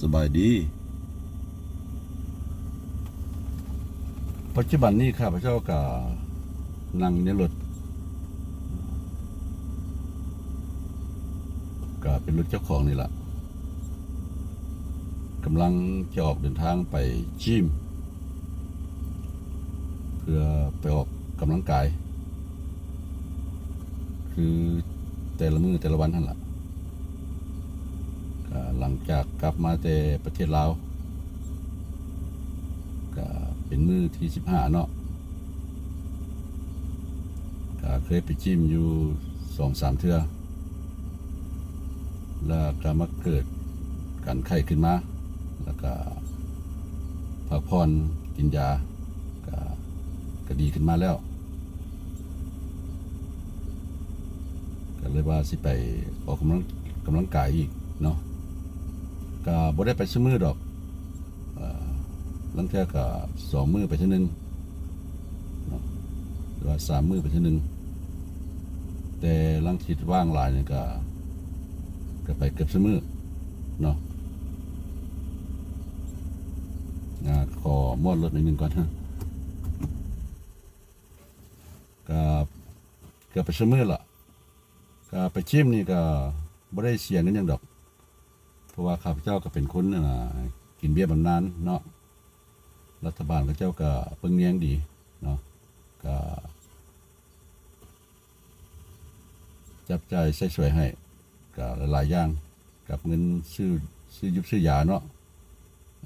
ສະບາຍດີ. ປັດຈຸບັນນີ້ຂ້າພະເຈົ້າກະນັ່ງຢູ່ໃນລົດ ກະເປັນລົດເຈົ້າຂອງນີ້ລະ ກຳລັງຈະອອກເດີນທາງໄປຈິມ ເພື່ອໄປອອກກຳລັງກາຍ ຄືແຕ່ລະມື້ແຕ່ລະວັນຫັ້ນລະ. ກະຫຼັງຈາກກັບມາແຕ່ປະເທດລາວ ກະເປັນມື້ທີສິບຫ້າເນາະ ກະເຄີຍໄປຈິມຢູ່ສອງສາມເທື່ອ ແລ້ວກະມາເກີດການໄຂ້ຂຶ້ນມາ ແລ້ວກະພັກຜ່ອນ ກິນຢາ ກະ ກະດີຂຶ້ນມາແລ້ວ ກະເລີຍວ່າຊິໄປອອກກຳລັງ ກຳລັງກາຍອີກເນາະ. ກະບໍ່ໄດ້ໄປຊຸມື້ດອກ ເອີ ລາງເທື່ອກະສອງມື້ໄປເທື່ອໜຶ່ງເນາະ ຫຼືວ່າສາມມື້ໄປເທື່ອໜຶ່ງ ແຕ່ລາງທິດວ່າງຫຼາຍນີ້ກະ ກະໄປເກືອບຊຸມື້ເນາະ. ອາ ຂໍມອດລົດໜ້ອຍໜຶ່ງກ່ອນ ກະເກືອບໄປຊຸມື້ລະ. ກະໄປຈິມນີ້ກະບໍ່ໄດ້ເສຍເງິນຫຍັງດອກ ເພາະວ່າຂ້າພະເຈົ້າກະເປັນຄົນ ອັນນ່າ ກິນເບ້ຍບຳນານເນາະ ລັດຖະບານເຂົາເຈົ້າກະເບິ່ງແຍງດີເນາະ ກະຈັບຈ່າຍໃຊ້ສອຍໃຫ້ ກະຫຼາຍໆຢ່າງ ກັບເງິນຊື້ ຊື້ຢູບຊື້ຢາເນາະ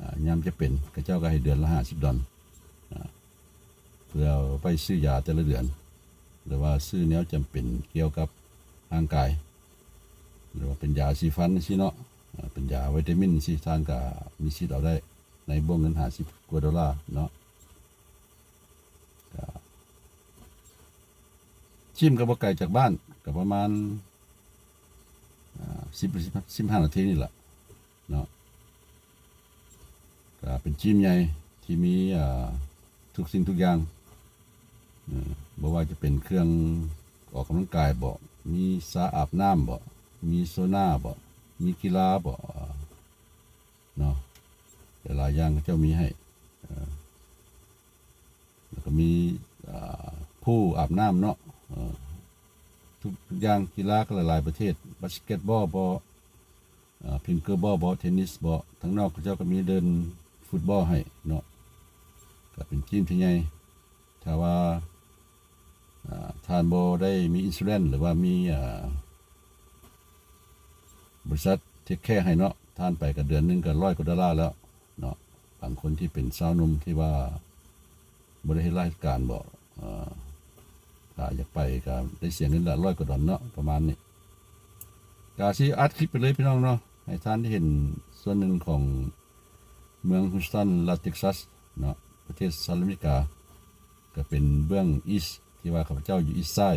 ອາ ຍາມຈຳເປັນ ເຂົາເຈົ້າກະໃຫ້ເດືອນລະຫ້າສິບດອນ ອາ ເພື່ອໄວ້ຊື້ຢາແຕ່ລະເດືອນ ຫຼືວ່າຊື້ແນວຈຳເປັນກ່ຽວກັບຮ່າງກາຍ ຫຼືວ່າເປັນຢາສີຟັນຈັ່ງຊີ້ເນາະ ເປັນຢາວິຕາມິນຈັ່ງຊີ້ ທ່ານກະມີສິດເອົາໄດ້ໃນວົງເງິນຫ້າສິບກວ່າໂດລາເນາະ. ກະ ຈິມກະບໍ່ໄກຈາກບ້ານ ກະປະມານ ອາ ສິບ ສິບຫ້ານາທີນີ້ລະເນາະ. ກະເປັນຈິມໃຫຍ່ທີ່ມີ ເອີ ທຸກສິ່ງທຸກຢ່າງ ເອີ ບໍ່ວ່າຈະເປັນເຄື່ອງອອກກຳລັງກາຍເບາະ ມີສະອາບນ້ຳເບາະ ມີໂຊນາເບາະ ມີກິລາເບາະ ເອີ ເນາະ ຫຼາຍໆຢ່າງເຂົາເຈົ້າມີໃຫ້ ເອີ ແລ້ວກະມີ ອາ ພູອາບນ້ຳເນາະ ເອີ ທຸກຢ່າງ ກິລາກະຫຼາຍໆປະເພດ ບາສເກັດບອລເບາະ ອາ ພິງເກີບອລເບາະ ເທນນິສເບາະ ທາງນອກເຂົາເຈົ້າກະມີເດີ່ນຟຸດບອລໃຫ້ເນາະ ກະເປັນຈິມທີ່ໃຫຍ່. ຖ້າວ່າ ອາ ທ່ານບໍ່ໄດ້ມີອິນຊູແຣນ ຫຼືວ່າມີ ອາ ບໍລິສັດເທກແຄໃຫ້ເນາະ ທ່ານໄປກະເດືອນໜຶ່ງກະຮ້ອຍກວ່າໂດລາແລ້ວເນາະ. ບາງຄົນທີ່ເປັນຊາວໜຸ່ມທີ່ວ່າບໍ່ໄດ້ເຮັດລາຊະການເບາະ ເອີ ຖ້າຢາກໄປກະໄດ້ເສຍເງິນລະຮ້ອຍກວ່າດອນເນາະ ປະມານນີ້. ກະຊິອັດຄລິບໄປເລີຍພີ່ນ້ອງເນາະ ໃຫ້ທ່ານໄດ້ເຫັນສ່ວນໜຶ່ງຂອງເມືອງຮີສຕັນ ລັດເທັກຊັສເນາະ ປະເທດສະຫະລັດອາເມລິກາ ກະເປັນເບື້ອງອີສ ທີ່ວ່າຂ້າພະເຈົ້າຢູ່ອີສຊາຍ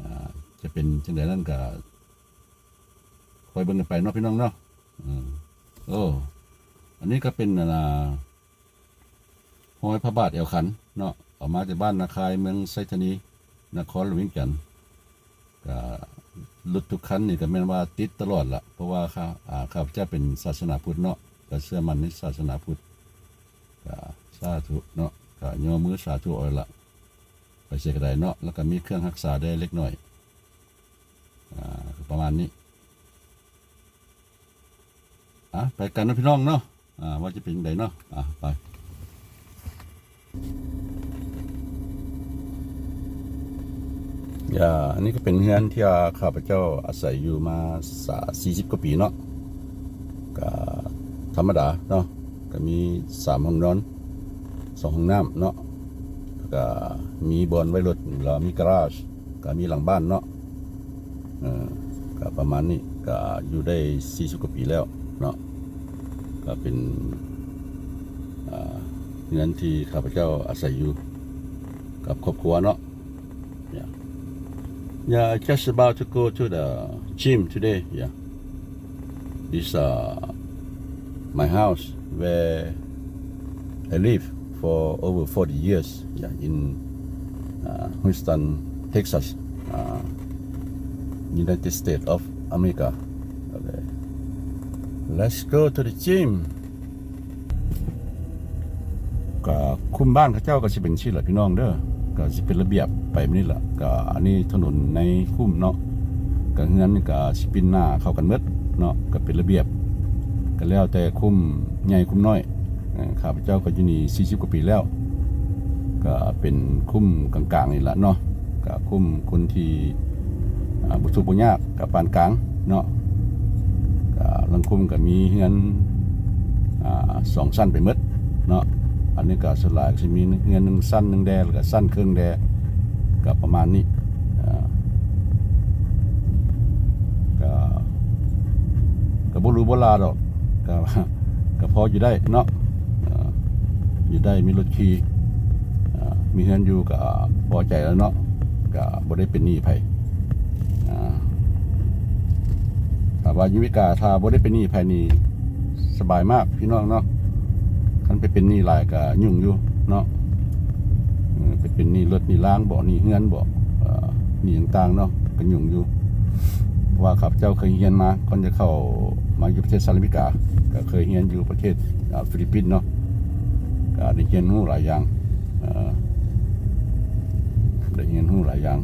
ອາ ຈະເປັນຈັ່ງໃດນັ້ນກະ ຄອຍເບິ່ງກັນໄປເນາະພີ່ນ້ອງເນາະ. ເອີ ໂອ້ ອັນນີ້ກະເປັນ ອັນນ່າ ຮອຍພະບາດແອວຂັນເນາະ ອອກມາຈາກບ້ານນາຄາຍ ເມືອງໄຊທານີ ນະຄອນຫຼວງວຽງຈັນ. ກະລົດທຸກຄັນນີ້ກະແມ່ນວ່າຕິດຕະຫຼອດລະ ເພາະວ່າ ອາ ຂ້າພະເຈົ້າເປັນສາສະໜາພຸດເນາະ ກະເຊື່ອໝັ້ນໃນສາສະໜາພຸດ ກະສາທຸເນາະ ກະຍໍມືສາທຸເອົາລະ ໄປໃສກະໄດ້ເນາະ ແລ້ວກະມີເຄື່ອງຮັກສາໄດ້ເລັກນ້ອຍ ອາ ປະມານນີ້. ອາ ໄປກັນເນາະພີ່ນ້ອງເນາະ ອາ ວ່າຈະເປັນຈັ່ງໃດເນາະ ອາ ໄປ. ອາ ອັນນີ້ກະເປັນເຮືອນທີ່ ອາ ຂ້າພະເຈົ້າອາໄສຢູ່ມາ ສາ ສີ່ສິບກວ່າປີເນາະ ກະທຳມະດາເນາະ ກະມີສາມຫ້ອງນອນ ສອງຫ້ອງນ້ຳເນາະ ແລ້ວກະມີບ່ອນໄວ້ລົດ ແລ້ວມີກາຣາຊ ກະມີຫຼັງບ້ານເນາະ ເອີ ກະປະມານນີ້ ກະຢູ່ໄດ້ສີ່ສິບກວ່າປີແລ້ວເນາະ ກະເປັນ ອາ ເຮືອນທີ່ຂ້າພະເຈົ້າອາໄສຢູ່ກັບຄອບຄົວເນາະ. Yeah. Yeah, I just about to go to the gym today. Yeah. This, uh, my house where I live for over forty years. Yeah, in, uh, Houston, Texas, uh, United States of America. Okay. Let's go to the gym. ກະຄຸ້ມບ້ານເຂົາເຈົ້າກະຊິເປັນຊີ້ລະພີ່ນ້ອງເດີ ກະຊິເປັນລະບຽບໄປແບບນີ້ລະ. ກະອັນນີ້ຖະໜົນໃນຄຸ້ມເນາະ ກະເຮືອນນີ້ກະຊິປິ່ນໜ້າເຂົ້າກັນໝົດເນາະ ກະເປັນລະບຽບ ກະແລ້ວແຕ່ຄຸ້ມໃຫຍ່ຄຸ້ມນ້ອຍ. ເອີ ຂ້າພະເຈົ້າກະຢູ່ນີ້ສີ່ສິບກວ່າປີແລ້ວ ກະເປັນຄຸ້ມກາງໆນີ້ລະເນາະ ກະຄຸ້ມຄົນທີ່ ອ່າ ບໍ່ທຸກບໍ່ຍາກ ກະປານກາງເນາະ. ກະລາງຄຸ້ມກະມີເຮືອນ ອ່າ ສອງຊັ້ນໄປໝົດເນາະ. ອັນນີ້ກະສ່ວນຫຼາຍກະຊິມີເຮືອນໜຶ່ງຊັ້ນໜຶ່ງແດ່ ແລ້ວກະຊັ້ນເຄິ່ງແດ່ ກະປະມານນີ້. ເອີ ກະ ກະບໍ່ຫຼູບໍ່ຫຼາດອກ ກະ ກະພໍຢູ່ໄດ້ເນາະ ເອີ ຢູ່ໄດ້ ມີລົດຂີ່ ເອີ ມີເຮືອນຢູ່ກະພໍໃຈແລ້ວເນາະ ກະບໍ່ໄດ້ເປັນໜີ້ໃຜ. ເອີ ຖ້າວ່າຢູ່ອາເມລິກາ ຖ້າບໍ່ໄດ້ເປັນໜີ້ໃຜນີ້ສະບາຍມາກພີ່ນ້ອງເນາະ. ຄັນໄປເປັນໜີ້ຫຼາຍກະຫຍຸ້ງຢູ່ເນາະ ເອີ ໄປເປັນໜີ້ລົດໜີ້ລາງບໍ ໜີ້ເຮືອນບໍ ເອີ ໜີ້ຕ່າງໆເນາະ ກະຫຍຸ້ງຢູ່. ເພາະວ່າຂ້າພະເຈົ້າເຄີຍຮຽນມາ ກ່ອນຈະເຂົ້າມາຢູ່ປະເທດສະຫະລັດອາເມລິກາ ກະເຄີຍຮຽນຢູ່ປະເທດ ອ່າ ຟີລິບປິນເນາະ ກະໄດ້ຮຽນຮູ້ຫຼາຍຢ່າງ ເອີ ໄດ້ຮຽນຮູ້ຫຼາຍຢ່າງ.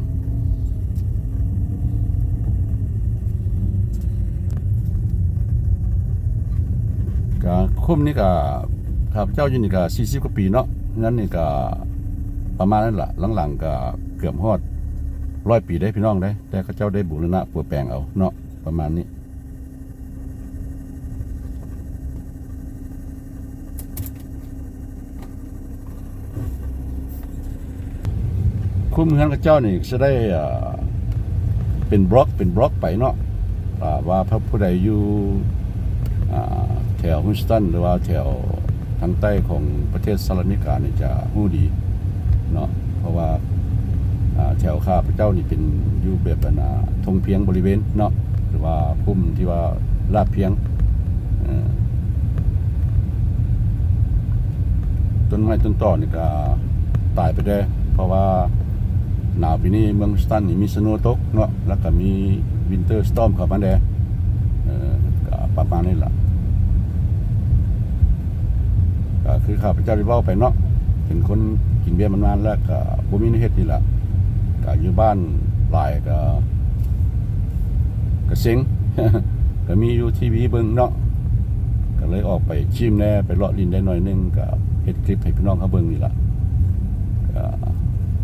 ກະຄຸ້ມນີ້ກະ ຂ້າພະເຈົ້າຢູ່ນີ້ກະສີ່ສິບກວ່າປີເນາະ ເຮືອນນີ້ກະປະມານນັ້ນລະ ຫຼັງໆກະເກືອບຮອດຮ້ອຍປີເດ້ພີ່ນ້ອງເດ້ ແຕ່ເຂົາເຈົ້າໄດ້ບູລະນະປົວແປງເອົາເນາະ ປະມານນີ້. ຄຸ້ມເຮືອນເຂົາເຈົ້ານີ້ຈະໄດ້ ເປັນບລັອກ ເປັນບລັອກໄປເນາະ. ຖ້າວ່າຜູ້ໃດຢູ່ ອ່າ ແຖວ Houston ຫຼືວ່າແຖວທາງໃຕ້ຂອງປະເທດສະຫະລັດອາເມລິການີ້ຈະຮູ້ດີເນາະ ເພາະວ່າ ອ່າ ແຖວຂ້າພະເຈົ້ານີ້ເປັນຢູ່ແບບ ອັນນ່າ ທົ່ງພຽງບໍລິເວນເນາະ ຫຼືວ່າພູມທີ່ວ່າລາບພຽງ ເອີ ຕົ້ນໄມ້ຕົ້ນຕໍນີ້ກະຕາຍໄປແດ່ ເພາະວ່າໜາວປີນີ້ເມືອງ Houston ນີ້ມີ snow ຕົກເນາະ ແລ້ວກະມີ winter storm ເຂົ້າມາແດ່ ເອີ ກະປະມານນີ້ລະ. ກະຄືຂ້າພະເຈົ້າໄດ້ເວົ້າໄປເນາະ ເປັນຄົນກິນເບຍມານານແລ້ວ ກະບໍ່ມີແນວເຮັດນີ້ລະ ກະຢູ່ບ້ານຫຼາຍກະ ກະເຊັງ ກະມີຢູ່ທີວີເບິ່ງເນາະ ກະເລີຍອອກໄປຈິມແດ່ ໄປເລາະຫຼິ້ນໄດ້ໜ້ອຍໜຶ່ງ ກະເຮັດຄລິບໃຫ້ພີ່ນ້ອງເຮົາເບິ່ງນີ້ລະ. ກະ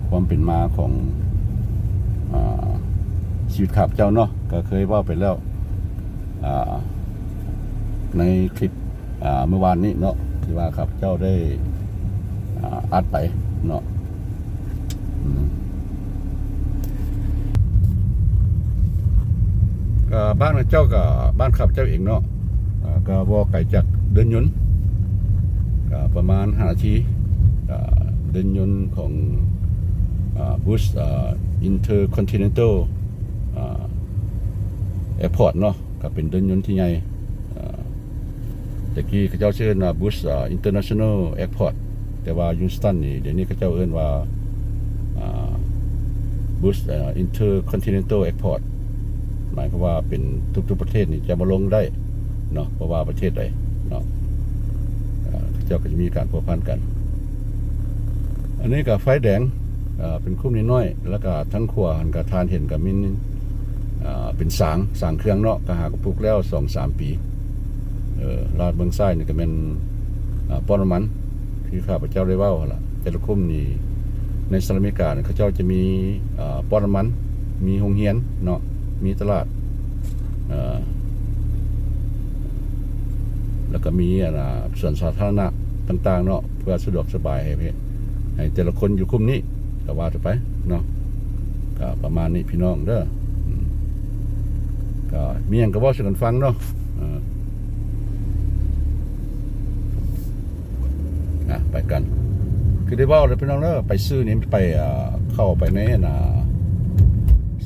ຄວາມເປັນມາຂອງ ອາ ຊີວິດຂ້າພະເຈົ້າເນາະ ກະເຄີຍເວົ້າໄປແລ້ວ ອາ ໃນຄລິບ ອາ ເມື່ອວານນີ້ເນາະ ທີ່ວ່າຂ້າພະເຈົ້າໄດ້ ອາ ອັດໄປເນາະ. ອືມ ກະບ້ານຂອງເຈົ້າກະບ້ານຂ້າພະເຈົ້າເອງເນາະ ອາ ກະບໍ່ໄກຈາກເດີ່ນຍົນ ກະປະມານຫ້ານາທີ ກະເດີ່ນຍົນຂອງ ອາ Bush ອາ Intercontinental ອາ Airport ເນາະ ກະເປັນເດີ່ນຍົນທີ່ໃຫຍ່ ອາ ແຕ່ກີ້ເຂົາເຈົ້າຊິເອີ້ນວ່າ Bush ອາ International Airport ແຕ່ວ່າ Houston ນີ້ ດຽວນີ້ເຂົາເຈົ້າເອີ້ນວ່າ ອາ Bush ອາ Intercontinental Airport ໝາຍຄວາມວ່າເປັນທຸກໆປະເທດນີ້ຈະມາລົງໄດ້ເນາະ ບໍ່ວ່າປະເທດໃດເນາະ ອາ ເຂົາເຈົ້າກະຈະມີການພົວພັນກັນ. ອັນນີ້ກະໄຟແດງ ອາ ເປັນຄຸ້ມນ້ອຍໆ ແລ້ວກະທາງຂວາຫັ້ນກະທ່ານເຫັນກະມີ ອາ ເປັນສາງ ສາງເຄື່ອງເນາະ ກະຫາກະປຸກແລ້ວສອງສາມປີ ເອີ ລາດເບື້ອງຊ້າຍນີ້ກະແມ່ນ ອາ ປ້ຳນ້ຳມັນ ຄືຂ້າພະເຈົ້າໄດ້ເວົ້າຫັ້ນລະ ແຕ່ລະຄຸ້ມນີ້ໃນສະຫະລັດອາເມລິການີ້ ເຂົາເຈົ້າຈະມີ ອາ ປ້ຳນ້ຳມັນ ມີໂຮງຮຽນເນາະ ມີຕະຫຼາດ ເອີ ແລ້ວກະມີ ອັນນ່າ ສວນສາທາລະນະຕ່າງໆເນາະ ເພື່ອສະດວກສະບາຍໃຫ້ ໃຫ້ແຕ່ລະຄົນຢູ່ຄຸ້ມນີ້ ກະວ່າໄປເນາະ. ກະປະມານນີ້ພີ່ນ້ອງເດີ ອາ ກະມີຫຍັງກະເວົ້າສູ່ກັນຟັງເນາະ ເອີ ອາ ໄປກັນ ຄືໄດ້ເວົ້າແລ້ວພີ່ນ້ອງເດີ ໄປຊື້ນີ້ໄປ ອາ ເຂົ້າໄປໃນ ອັນນ່າ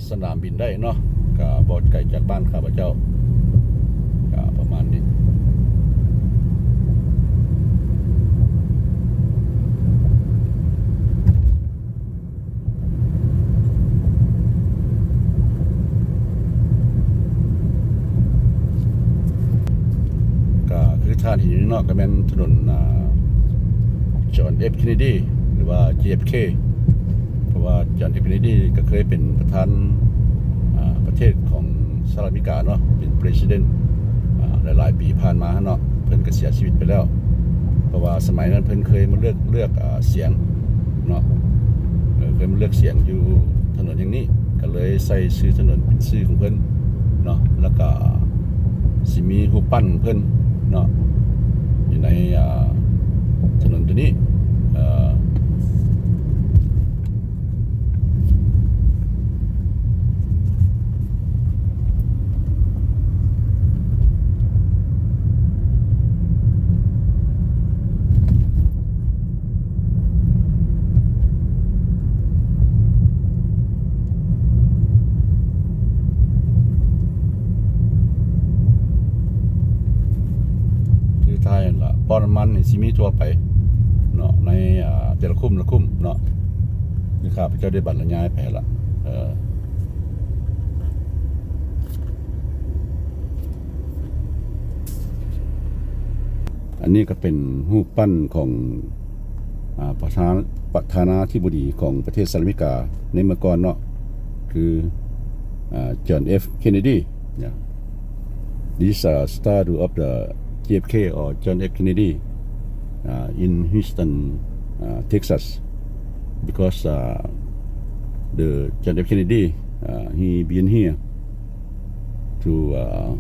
ສະໜາມບິນໄດ້ເນາະ ກະບໍ່ໄກຈາກບ້ານຂ້າພະເຈົ້າ ກະປະມານນີ້. ເ ທ່ານເຫັນຢູ່ນີ້ເນາະ ກໍແມ່ນຖະໜົນ ອ່າ ຈອນ ເອັຟ ເຄນເນດີ ຫຼືວ່າ ເຈ ເອັຟ ເຄ ເພາະວ່າ ຈອນ ເອັຟ ເຄນເນດີ ກໍເຄີຍເປັນປະທານ ອ່າ ປະເທດຂອງສະຫະລັດອາເມລິກາເນາະ ເປັນ President ອ່າ ຫຼາຍໆປີຜ່ານມາເນາະ ເພິ່ນກໍເສຍຊີວິດໄປແລ້ວ ເພາະວ່າສະໄໝນັ້ນເພິ່ນເຄີຍມາເລືອກ ເລືອກ ອ່າ ສຽງເນາະ ເອີ ເຄີຍມາເລືອກສຽງຢູ່ຖະໜົນແຫ່ງນີ້ ກໍເລີຍໃສ່ຊື່ຖະໜົນເປັນຊື່ຂອງເພິ່ນເນາະ ແລ້ວກໍ ຊິມີຮູບປັ້ນຂອງເພິ່ນເນາະ ຢູ່ໃນ ອ່າ ຖະໜົນຕົວນີ້ ເອີ ຄືທ້າຍຫັ້ນລະ ປ້ຳນ້ຳມັນນີ້ຊິມີທົ່ວໄປເນາະ ໃນ ອ່າ ແຕ່ລະຄຸ້ມລະຄຸ້ມເນາະ ຄືຂ້າພະເຈົ້າໄດ້ບັນລະຍາຍໄປຫັ້ນລະ ເອີ ອັນນີ້ກໍເປັນຮູບປັ້ນຂອງ ອ່າ ປະທານ ປະທານາທິບໍດີຂອງປະເທດສະຫະລັດອາເມລິກາໃນເມື່ອກ່ອນເນາະ ຄື ອ່າ ຈອນ ເອັຟ ເຄນເນດີ ນະ. This, uh, statue of the ເຈ ເອັຟ ເຄ or John F Kennedy, uh, in Houston, uh, Texas, because, uh, the John F Kennedy, uh, he been here to, uh,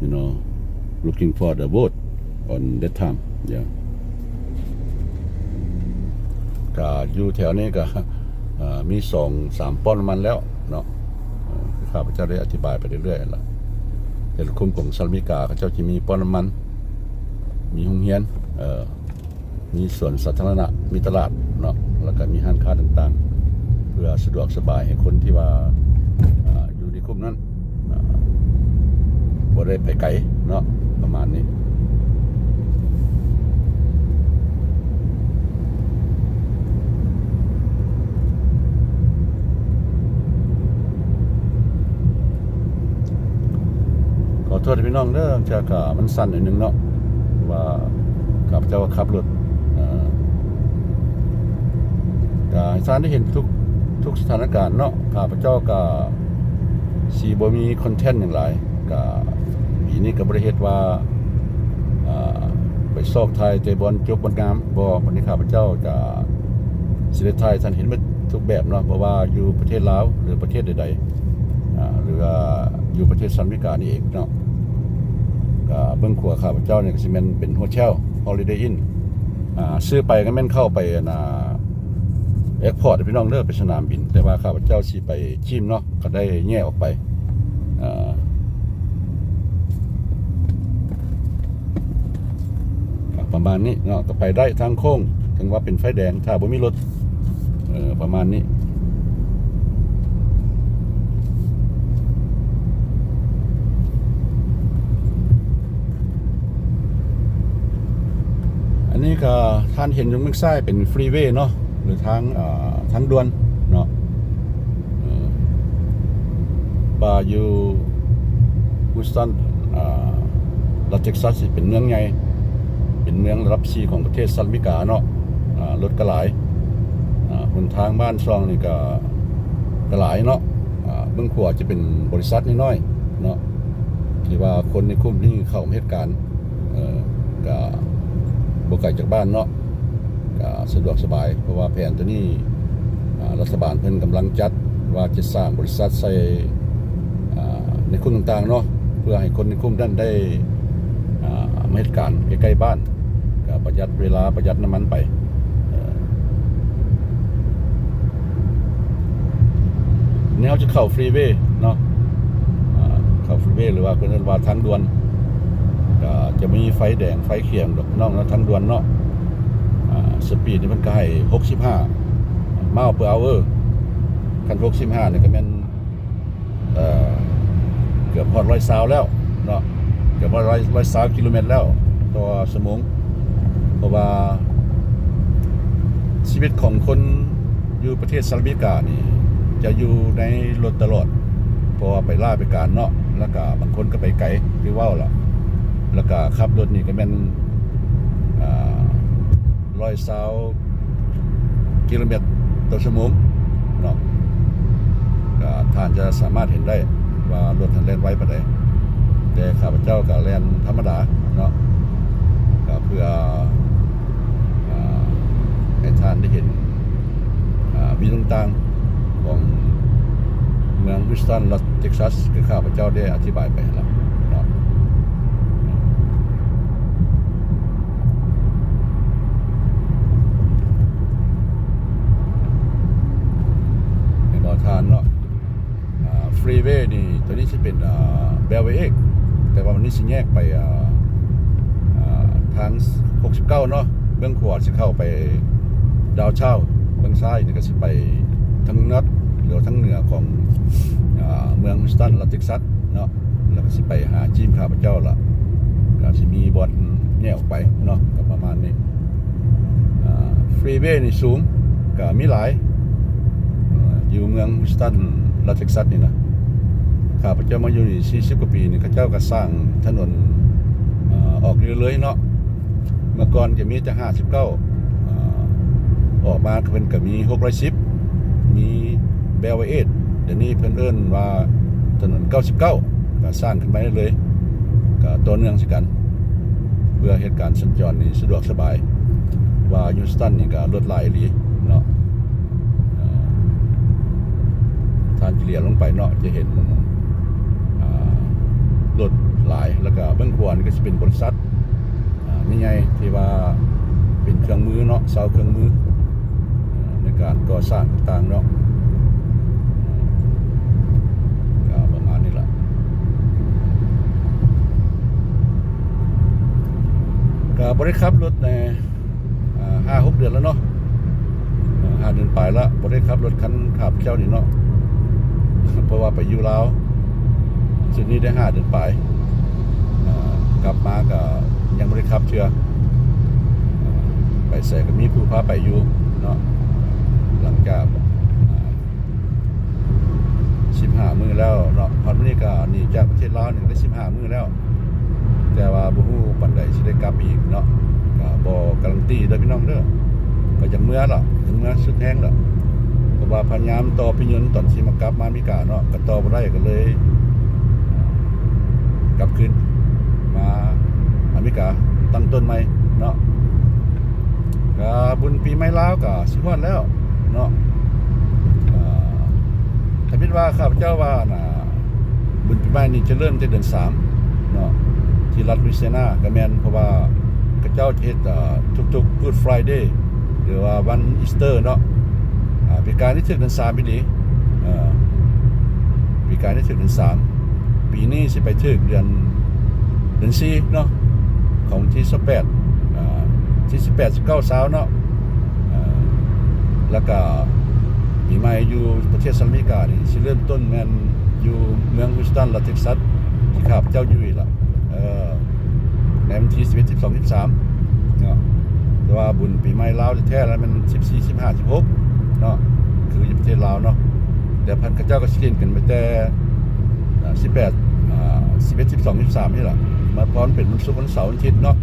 you know, looking for the vote on that time. Yeah. ກະຢູ່ແຖວນີ້ກະ ເອີ ມີສອງສາມປ້ຳນ້ຳມັນແລ້ວເນາະ ເອີ ຄືຂ້າພະເຈົ້າໄດ້ອະທິບາຍໄປເລື້ອຍໆຫັ້ນລະ ແຕ່ລະຄຸ້ມຂອງສະຫະລັດອາເມລິກາ ເຂົາເຈົ້າຈະມີປ້ຳນ້ຳມັນ ມີໂຮງຮຽນ ເອີ ມີສວນສາທາລະນະ ມີຕະຫຼາດເນາະ ແລ້ວກະມີຮ້ານຄ້າຕ່າງໆ ເພື່ອສະດວກສະບາຍໃຫ້ຄົນທີ່ວ່າ ເອີ ຢູ່ໃນຄຸ້ມນັ້ນ ອ່າ ບໍ່ໄດ້ໄປໄກເນາະ ປະມານນີ້ ຂໍໂທດໃຫ້ພີ່ນ້ອງເດີ ຈາກ ອ່າ ມັນສັ້ນໜ້ອຍໜຶ່ງເນາະ ວ່າຂ້າພະເຈົ້າກໍຂັບລົດ ເອີ ກະໃຫ້ທ່ານໄດ້ເຫັນທຸກ ທຸກສະຖານະການເນາະ ຂ້າພະເຈົ້າກະ ຊິບໍ່ມີຄອນເທັນຫຍັງຫຼາຍ ກະປີນີ້ກະບໍ່ໄດ້ເຮັດວ່າ ອ່າ ໄປຊອກຖ່າຍແຕ່ບ່ອນຈົບບ່ອນງາມ ບໍ່ ວັນນີ້ຂ້າພະເຈົ້າຈະຊິໄດ້ຖ່າຍໃຫ້ທ່ານເຫັນໝົດທຸກແບບເນາະ ບໍ່ວ່າຢູ່ປະເທດລາວ ຫຼື ປະເທດໃດໆ ອ່າ ຫຼືວ່າຢູ່ປະເທດສະຫະລັດອາເມລິການີ້ເອງເນາະ ກະເບື້ອງຂວາຂ້າພະເຈົ້ານີ້ກະຊິແມ່ນເປັນໂຮເທວ Holiday Inn ອ່າ ຊື້ໄປກະແມ່ນເຂົ້າໄປ ອັນນ່າ ແອພອດ ເດີພີ່ນ້ອງເດີ ໄປສະໜາມບິນ ແຕ່ວ່າຂ້າພະເຈົ້າຊິໄປຈີນເນາະ ກໍໄດ້ແຍກອອກໄປ ເອີ ປະມານນີ້ເນາະ ກໍໄປໄດ້ທາງໂຄ້ງ ເຖິງວ່າເປັນໄຟແດງ ຖ້າບໍ່ມີລົດ ເອີ ປະມານນີ້ ອັນນີ້ກໍທ່ານເຫັນຢູ່ເບື້ອງຊ້າຍເປັນຟຣີເວເນາະ ຫຼືທາງ ເອີ ທາງດ່ວນເນາະ ເອີ ວ່າຢູ່ Houston ເອີ ລັດ Texas ເປັນເມືອງໃຫຍ່ ເປັນເມືອງລະດັບສີ່ຂອງປະເທດສະຫະລັດອາເມລິກາເນາະ ເອີ ລົດກໍຫຼາຍ ເອີ ຫົນທາງບ້ານຊ່ອງນີ້ກໍ ກໍຫຼາຍເນາະ ເບື້ອງຂວາຈະເປັນບໍລິສັດນ້ອຍໆເນາະ ທີ່ວ່າຄົນໃນກຸ່ມນີ້ເຂົ້າມາເຮັດການ ເອີ ກະບໍ່ໄກຈາກບ້ານເນາະ ກະສະດວກສະບາຍ ເພາະວ່າແຜນໂຕນີ້ ອາ ລັດຖະບານເພິ່ນກຳລັງຈັດວ່າຈະສ້າງບໍລິສັດໃສ່ ອາ ໃນຄຸ້ມຕ່າງໆເນາະ ເພື່ອໃຫ້ຄົນໃນຄຸ້ມນັ້ນໄດ້ ອາ ມາເຮັດການໃກ້ໆບ້ານ ກະປະຢັດເວລາ ປະຢັດນ້ຳມັນໄປ ເອີ ແນວຈະເຂົ້າຟຣີເວເນາະ ອ່າ ເຂົ້າຟຣີເວ ຫຼືວ່າເພິ່ນເອີ້ນວ່າທາງດ່ວນ ກໍຈະມີໄຟແດງໄຟຂຽວດອກນ້ອງເນາະ ທາງດ່ວນເນາະ ອ່າ ສະປີດນີ້ເພິ່ນກໍໃຫ້ຫົກສິບຫ້າ mile per hour ຄັນຫົກສິບຫ້ານີ້ກໍແມ່ນ ເອີ ເກືອບຮອດຮ້ອຍຊາວແລ້ວເນາະ ເກືອບຮອດຮ້ອຍ ຮ້ອຍຊາວກິໂລແມັດແລ້ວຕໍ່ຊົ່ວໂມງ ເພາະວ່າຊີວິດຂອງຄົນຢູ່ປະເທດສະຫະລັດອາເມລິການີ້ຈະຢູ່ໃນລົດຕະຫຼອດ ເພາະວ່າໄປລາໄປການເນາະ ແລ້ວກະບາງຄົນກໍໄປໄກ ຄືເວົ້າລະ ແລ້ວກະຂັບລົດນີ້ກະແມ່ນ ອາ ຮ້ອຍຊາວກິໂລແມັດຕໍ່ຊົ່ວໂມງເນາະ. ກະທ່ານຈະສາມາດເຫັນໄດ້ວ່າລົດຫັ້ນແລ່ນໄວປານໃດ, ແຕ່ຂ້າພະເຈົ້າກະແລ່ນທຳມະດາເນາະ ກະເພື່ອ ອາ ໃຫ້ທ່ານໄດ້ເຫັນ ອາ ວິວຕ່າງໆຂອງເມືອງ Houston ລັດ Texas ຄືຂ້າພະເຈົ້າໄດ້ອະທິບາຍໄປຫັ້ນລະເນາະ. ເຫັນບໍ່ທ່ານເນາະ? ອ່າ freeway ນີ້ ໂຕນີ້ຊິເປັນ ອ່າ Beltway ເອກ ແຕ່ວ່າມັນນີ້ຊິແຍກໄປ ອ່າ ອ່າ ທາງຫົກສິບເກົ້າເນາະ, ເບື້ອງຂວາຊິເຂົ້າໄປ downtown, ເບື້ອງຊ້າຍນີ້ກະຊິໄປທາງ north ຫຼືວ່າທາງເໜືອຂອງ ອ່າ ເມືອງ Houston ລັດ Texas ເນາະ. ແລ້ວກະຊິໄປຫາຈີມຂ້າພະເຈົ້າລະ ກະຊິມີບ່ອນແຍກອອກໄປເນາະ ກະປະມານນີ້. ອ່າ freeway ນີ້ສູງ ກະມີຫຼາຍ ເອີ ຢູ່ເມືອງ Houston ລັດ Texas ນີ້ນະ. ຂ້າພະເຈົ້າມາຢູ່ນີ້ສີ່ສິບກວ່າປີນີ້ ເຂົາເຈົ້າກະສ້າງຖະໜົນ ເອີ ອອກເລື້ອຍໆເນາະ. ເມື່ອກ່ອນກະມີແຕ່ຫ້າສິບເກົ້າ ເອີ ອອກມາເພິ່ນກະມີຫົກຮ້ອຍສິບ ມີ Beltway ເອກ ດຽວນີ້ເພິ່ນເອີ້ນວ່າຖະໜົນເກົ້າສິບເກົ້າ ກະສ້າງຂຶ້ນມາເລື້ອຍໆ ກະຕໍ່ເນື່ອງໃສ່ກັນ ເພື່ອເຮັດການສັນຈອນນີ້ສະດວກສະບາຍ. ວ່າ Houston ນີ້ກະລົດຫຼາຍອີ່ຫຼີເນາະ. ເອີ ທ່ານຈະຫຼຽວລົງໄປເນາະ ຈະເຫັນ ອ່າ ລົດຫຼາຍ ແລ້ວກະເບື້ອງຂວານີ້ກະຊິເປັນບໍລິສັດ ອ່າ ໃຫຍ່ໆ ທີ່ວ່າເປັນເຄື່ອງມືເນາະ, ເຊົ່າເຄື່ອງມື ເອີ ໃນການກໍ່ສ້າງຕ່າງໆເນາະ. ກະປະມານນີ້ລະ ກະບໍ່ໄດ້ຂັບລົດໃນ ອ່າ ຫ້າຫົກເດືອນແລ້ວເນາະ, ເອີ ຫ້າເດືອນປາຍລະ ບໍ່ໄດ້ຂັບລົດຄັນຂາບແຂ້ວນີ້ເນາະ ເພາະວ່າໄປຢູ່ລາວ ຊຸດນີ້ໄດ້ຫ້າເດືອນປາຍ ເອີ ກັບມາກະຍັງບໍ່ໄດ້ຂັບເທື່ອ. ເອີ ໄປໃສກະມີຜູ້ພາໄປຢູ່ເນາະ. ຫຼັງຈາກ ອ່າ ສິບຫ້າມື້ແລ້ວເນາະ, ຮອດມື້ນີ້ກະໜີຈາກປະເທດລາວນີ້ໄດ້ສິບຫ້າມື້ແລ້ວ ແຕ່ວ່າບໍ່ຮູ້ປານໃດຊິໄດ້ກັບອີກເນາະ. ກະບໍ່ກາຣັນຕີເດີພີ່ນ້ອງເດີ, ກະຢາກເມືອລະ ຢາກເມືອສຸດແຮງລະ ເພາະວ່າພະຍາຍາມຕໍ່ປີ້ຍົນຕອນຊິມາກັບມາອາເມລິກາເນາະ ກະຕໍ່ບໍ່ໄດ້ ກະເລີຍກັບຄືນມາອາເມລິກາຕັ້ງຕົ້ນໃໝ່ເນາະ. ກະບຸນປີໃໝ່ລາວກະຊິຮອດແລ້ວເນາະ. ເອີ ທຳອິດວ່າຂ້າພະເຈົ້າວ່ານະ ບຸນປີໃໝ່ນີ້ຈະເລີ່ມແຕ່ເດືອນສາມເນາະ ທີ່ລັດ Louisiana ກະແມ່ນ ເພາະວ່າເຂົາເຈົ້າຈະເຮັດ ເອີ ທຸກໆ Good Friday ຫຼືວ່າວັນ Easter ເນາະ. ອາ ປີກາຍນີ້ຖືກເດືອນສາມອີ່ຫຼີ ເອີ ປີກາຍນີ້ຖືກເດືອນສາມ, ປີນີ້ຊິໄປຖືກເດືອນ ເດືອນສີ່ເນາະ ຂອງວັນທີຊາວແປດ ອາ ທີສິບແປດ ສິບເກົ້າ ຊາວເນາະ. ເອີ ແລ້ວກະປີໃໝ່ຢູ່ປະເທດສະຫະລັດອາເມລິການີ້ ຊິເລີ່ມຕົ້ນແມ່ນຢູ່ເມືອງ Houston ລັດ Texas ທີ່ຂ້າພະເຈົ້າຢູ່ນີ້ລະ ເອີ ໃນວັນທີສິບເອັດ ສິບສອງ ສິບສາມເນາະ. ແຕ່ວ່າບຸນປີໃໝ່ລາວແທ້ໆລະແມ່ນສິບສີ່ ສິບຫ້າ ສິບຫົກເນາະ ຄືຢູ່ປະເທດລາວເນາະ. ແຕ່ເພິ່ນ ເຂົາເຈົ້າກະຊິຫຼິ້ນກັນໄປແຕ່ ອາ ສິບແປດ ອາ ສິບເອັດ ສິບສອງ ສິບສາມນີ້ລະ ມາພ້ອມເປັນວັນສຸກ ວັນເສົາ ວັນອາທິດເນາະ.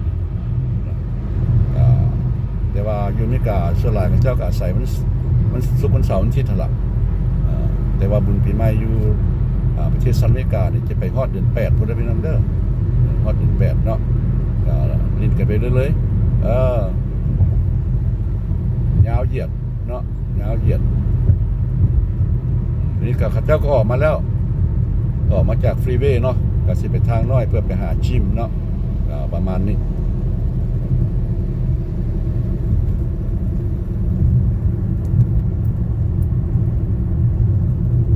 ອາ ແຕ່ວ່າຢູ່ອາເມລິກາສ່ວນຫຼາຍເຂົາເຈົ້າກະອາໄສວັນ ວັນສຸກ ວັນເສົາ ວັນອາທິດຫັ້ນລະ. ອາ ແຕ່ວ່າບຸນປີໃໝ່ຢູ່ ອາ ປະເທດສະຫະລັດອາເມລິການີ້ຈະໄປຮອດເດືອນແປດພຸ້ນເດີພີ່ນ້ອງເດີ, ຮອດເດືອນແປດເນາະ. ກະຫຼິ້ນກັນໄປເລື້ອຍໆ ເອີ ຍາວຢຽດເນາະ ຍາວຢຽດ. ນີ້ກະເຂົາເຈົ້າກະອອກມາແລ້ວ ອອກມາຈາກ freeway ເນາະ ກະຊິໄປທາງນ້ອຍເພື່ອໄປຫາຈິມເນາະ ກະປະມານນີ້.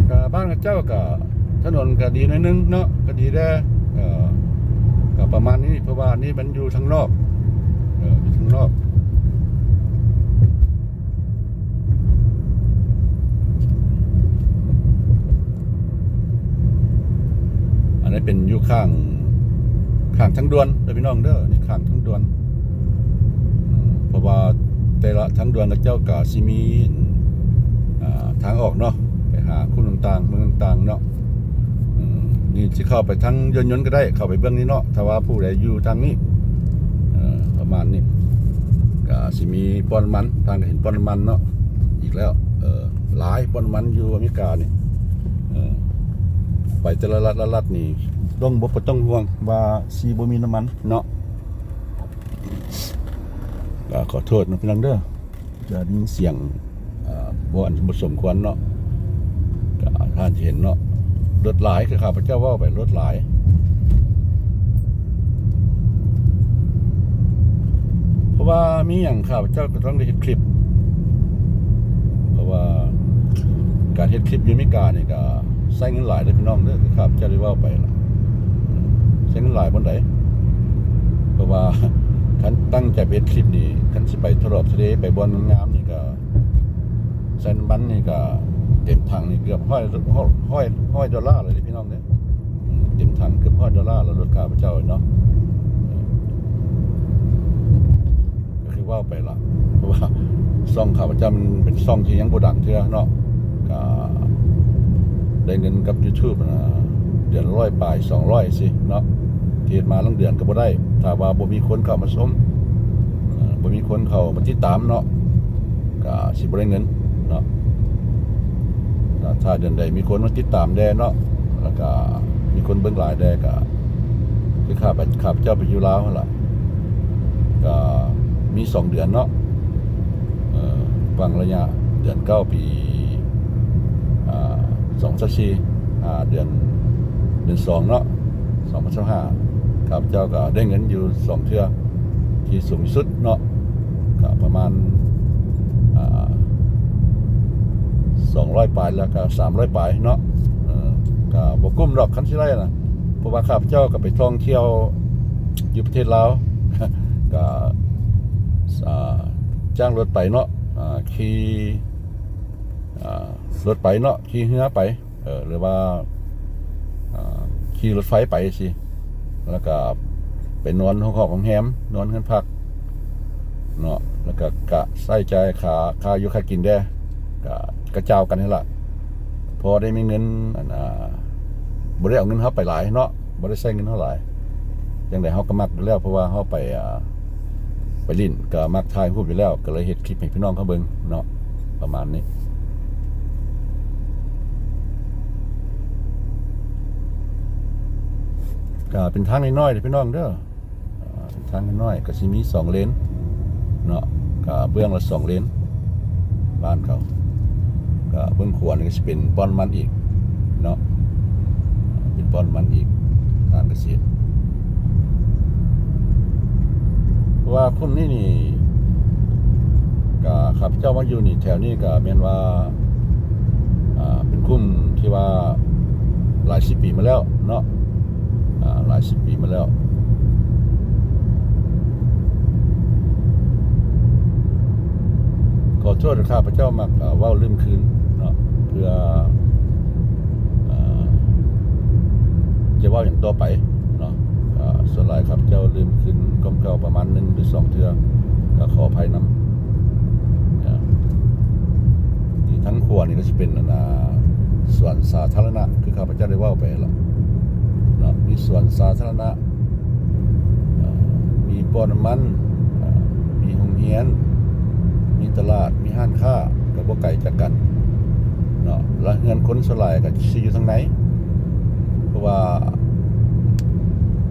ກະບ້ານເຂົາເຈົ້າກະ ຖະໜົນກະດີໜ້ອຍໜຶ່ງເນາະ ກະດີແດ່ ເອີ ກະປະມານນີ້ ເພາະວ່ານີ້ມັນຢູ່ທາງນອກ ເອີ ຢູ່ທາງນອກ. ອັນນີ້ເປັນຢູ່ຂ້າງ ຂ້າງທາງດ່ວນເດີພີ່ນ້ອງເດີ, ນີ້ຂ້າງທາງດ່ວນ ເພາະວ່າແຕ່ລະທາງດ່ວນເຂົາເຈົ້າກະຊິມີ ອ່າ ທາງອອກເນາະ ໄປຫາຂຸນຕ່າງໆ ເມືອງຕ່າງໆເນາະ. ອືມ ນີ້ຊິເຂົ້າໄປທາງຍົນຍົນກໍໄດ້ ເຂົ້າໄປເບື້ອງນີ້ເນາະ ຖ້າວ່າຜູ້ໃດຢູ່ທາງນີ້ ເອີ ປະມານນີ້ ກໍຊິມີປ້ອມນ້ຳມັນ ທ່ານກໍເຫັນປ້ອມນ້ຳມັນເນາະ ອີກແລ້ວ ເອີ ຫຼາຍປ້ອມນ້ຳມັນຢູ່ອາເມລິການີ້ ເອີ ໄປແຕ່ລະລັດ ລະລັດນີ້ ຕ້ອງບໍ່ ບໍ່ຕ້ອງຫ່ວງວ່າຊິບໍ່ມີນ້ຳມັນເນາະ ກໍຂໍໂທດເນາະພີ່ນ້ອງເດີ. ຈະໄດ້ຍິນສຽງ ເອີ ບໍ່ອັນບໍ່ສົມຄວນເນາະ ກໍທ່ານຈະເຫັນເນາະ ລົດຫຼາຍ ຄືຂ້າພະເຈົ້າເວົ້າໄປ ລົດຫຼາຍ ເພາະວ່າມີຫຍັງ ຂ້າພະເຈົ້າກໍຕ້ອງໄດ້ເຮັດຄລິບ ເພາະວ່າການເຮັດຄລິບຢູ່ອາເມລິການີ້ກໍໃຊ້ເງິນຫຼາຍເດີພີ່ນ້ອງເດີ ຄືຂ້າພະເຈົ້າໄດ້ເວົ້າໄປລະ ໃຊ້ເງິນຫຼາຍປານໃດ ເພາະວ່າຄັນຕັ້ງໃຈໄປເຮັດຄລິບນີ້ ຄັນຊິໄປທະລອກທະເລ ໄປບ່ອນງາມໆນີ້ກໍ ໃສ່ນ້ຳມັນນີ້ກໍເຕັມຖັງນີ້ເກືອບຮ້ອຍ ຮ້ອຍ ຮ້ອຍດອນລາເລີຍເດ້ພີ່ນ້ອງເດ້ ເຕັມຖັງເກືອບຮ້ອຍດອນລາແລ້ວ ລົດຂ້າພະເຈົ້າເນາະ ກໍຄືເວົ້າໄປລະ ເພາະວ່າຊ່ອງຂ້າພະເຈົ້າມັນເປັນຊ່ອງທີ່ຍັງບໍ່ດັງເທື່ອເນາະ ກໍໄດ້ເງິນກັບຢູທູບຫັ້ນນະ ເດືອນລະຮ້ອຍປາຍ ສອງຮ້ອຍຊີ້ເນາະ ເຮັດມາລາງເດືອນກໍບໍ່ໄດ້ ຖ້າວ່າບໍ່ມີຄົນເຂົ້າມາຊົມ ເອີ ບໍ່ມີຄົນເຂົ້າມາຕິດຕາມເນາະ ກະຊິບໍ່ໄດ້ເງິນເນາະ ຖ້າ ຖ້າເດືອນໃດມີຄົນມາຕິດຕາມແດ່ເນາະ ແລ້ວກະມີຄົນເບິ່ງຫຼາຍແດ່ ກະຄືຂ້າພະ ຂ້າພະເຈົ້າໄປຢູ່ລາວຫັ້ນລະ ກະມີສອງເດືອນເນາະ ເອີ ຫວ່າງໄລຍະເດືອນເກົ້າ ປີ ອາ ສອງພັນຊາວສີ່ ອາ ເດືອນ ເດືອນສອງເນາະ ສອງພັນຊາວຫ້າ ຂ້າພະເຈົ້າກໍໄດ້ເງິນຢູ່ສອງເທື່ອ ທີ່ສູງທີ່ສຸດເນາະ ກໍປະມານ ອາ ສອງຮ້ອຍປາຍ ແລ້ວກໍສາມຮ້ອຍປາຍເນາະ ເອີ ກໍບໍ່ກຸ້ມດອກ ຄັນຊິໄດ້ນະ ເພາະວ່າຂ້າພະເຈົ້າກໍໄປທ່ອງທ່ຽວຢູ່ປະເທດລາວ ກໍ ອາ ຈ້າງລົດໄປເນາະ ອາ ຂີ່ ອາ ລົດໄປເນາະ ຂີ່ເຮືອໄປ ເອີ ຫຼືວ່າ ອາ ຂີ່ລົດໄຟໄປຊີ້ ແລ້ວກະໄປນອນໂຮງແຮມ ນອນເຮືອນພັກເນາະ ແລ້ວກະ ກະໃຊ້ຈ່າຍຄ່າ ຄ່າຢູ່ຄ່າກິນແດ່ ກະ ກະຈ່າຍກັນຫັ້ນລະ ພໍໄດ້ມີເງິນ ອັນ ອາ ບໍ່ໄດ້ເອົາເງິນເຮົາໄປຫຼາຍເນາະ ບໍ່ໄດ້ໃຊ້ເງິນເຮົາຫຼາຍ ຈັ່ງໃດເຮົາກໍມັກຢູ່ແລ້ວ ເພາະວ່າເຮົາໄປ ອາ ໄປຫຼິ້ນ ກໍມັກຖ່າຍຮູບຢູ່ແລ້ວ ກໍເລີຍເຮັດຄລິບໃຫ້ພີ່ນ້ອງເຂົາເບິ່ງເນາະ ປະມານນີ້ ກໍເປັນທາງນ້ອຍໆເດີພີ່ນ້ອງເດີ ເປັນທາງນ້ອຍໆ ກໍຊິມີສອງເລນເນາະ ກໍເບື້ອງລະສອງເລນ ບ້ານເຂົາ ກໍເບື້ອງຂວານີ້ກໍຊິເປັນປ້ອມນ້ຳມັນອີກເນາະ ເປັນປ້ອມນ້ຳມັນອີກ ການກະເສດ ເພາະວ່າຄຸ້ມນີ້ນີ້ ກະຂ້າພະເຈົ້າມາຢູ່ນີ້ ແຖວນີ້ກະແມ່ນວ່າ ອ່າ ເປັນຄຸ້ມທີ່ວ່າຫຼາຍສິບປີມາແລ້ວເນາະ ອ່າ ຫຼາຍສິບປີມາແລ້ວ ຂໍໂທດ ຂ້າພະເຈົ້າມັກ ເອີ ເວົ້າລືມຄືນເນາະ ເພື່ອ ເອີ ຈະເວົ້າຫຍັງຕໍ່ໄປເນາະ ເອີ ສ່ວນຫຼາຍຂ້າພະເຈົ້າລືມຄືນຄວາມເກົ່າປະມານໜຶ່ງຫຼືສອງເທື່ອ ກໍຂໍອະໄພນຳ ເອີ ທີ່ທາງຂວານີ້ກໍຊິເປັນ ອັນ ອ່າ ສວນສາທາລະນະ ຄືຂ້າພະເຈົ້າໄດ້ເວົ້າໄປແລ້ວເນາະ ມີສວນສາທາລະນະ ເອີ ມີປ້ອມນ້ຳມັນ ເອີ ມີໂຮງຮຽນ ມີຕະຫຼາດ ມີຮ້ານຄ້າ ກໍບໍ່ໄກຈາກກັນເນາະ ແລະເຮືອນຄົນສ່ວນຫຼາຍກໍຊິຢູ່ທາງໃນ ເພາະວ່າ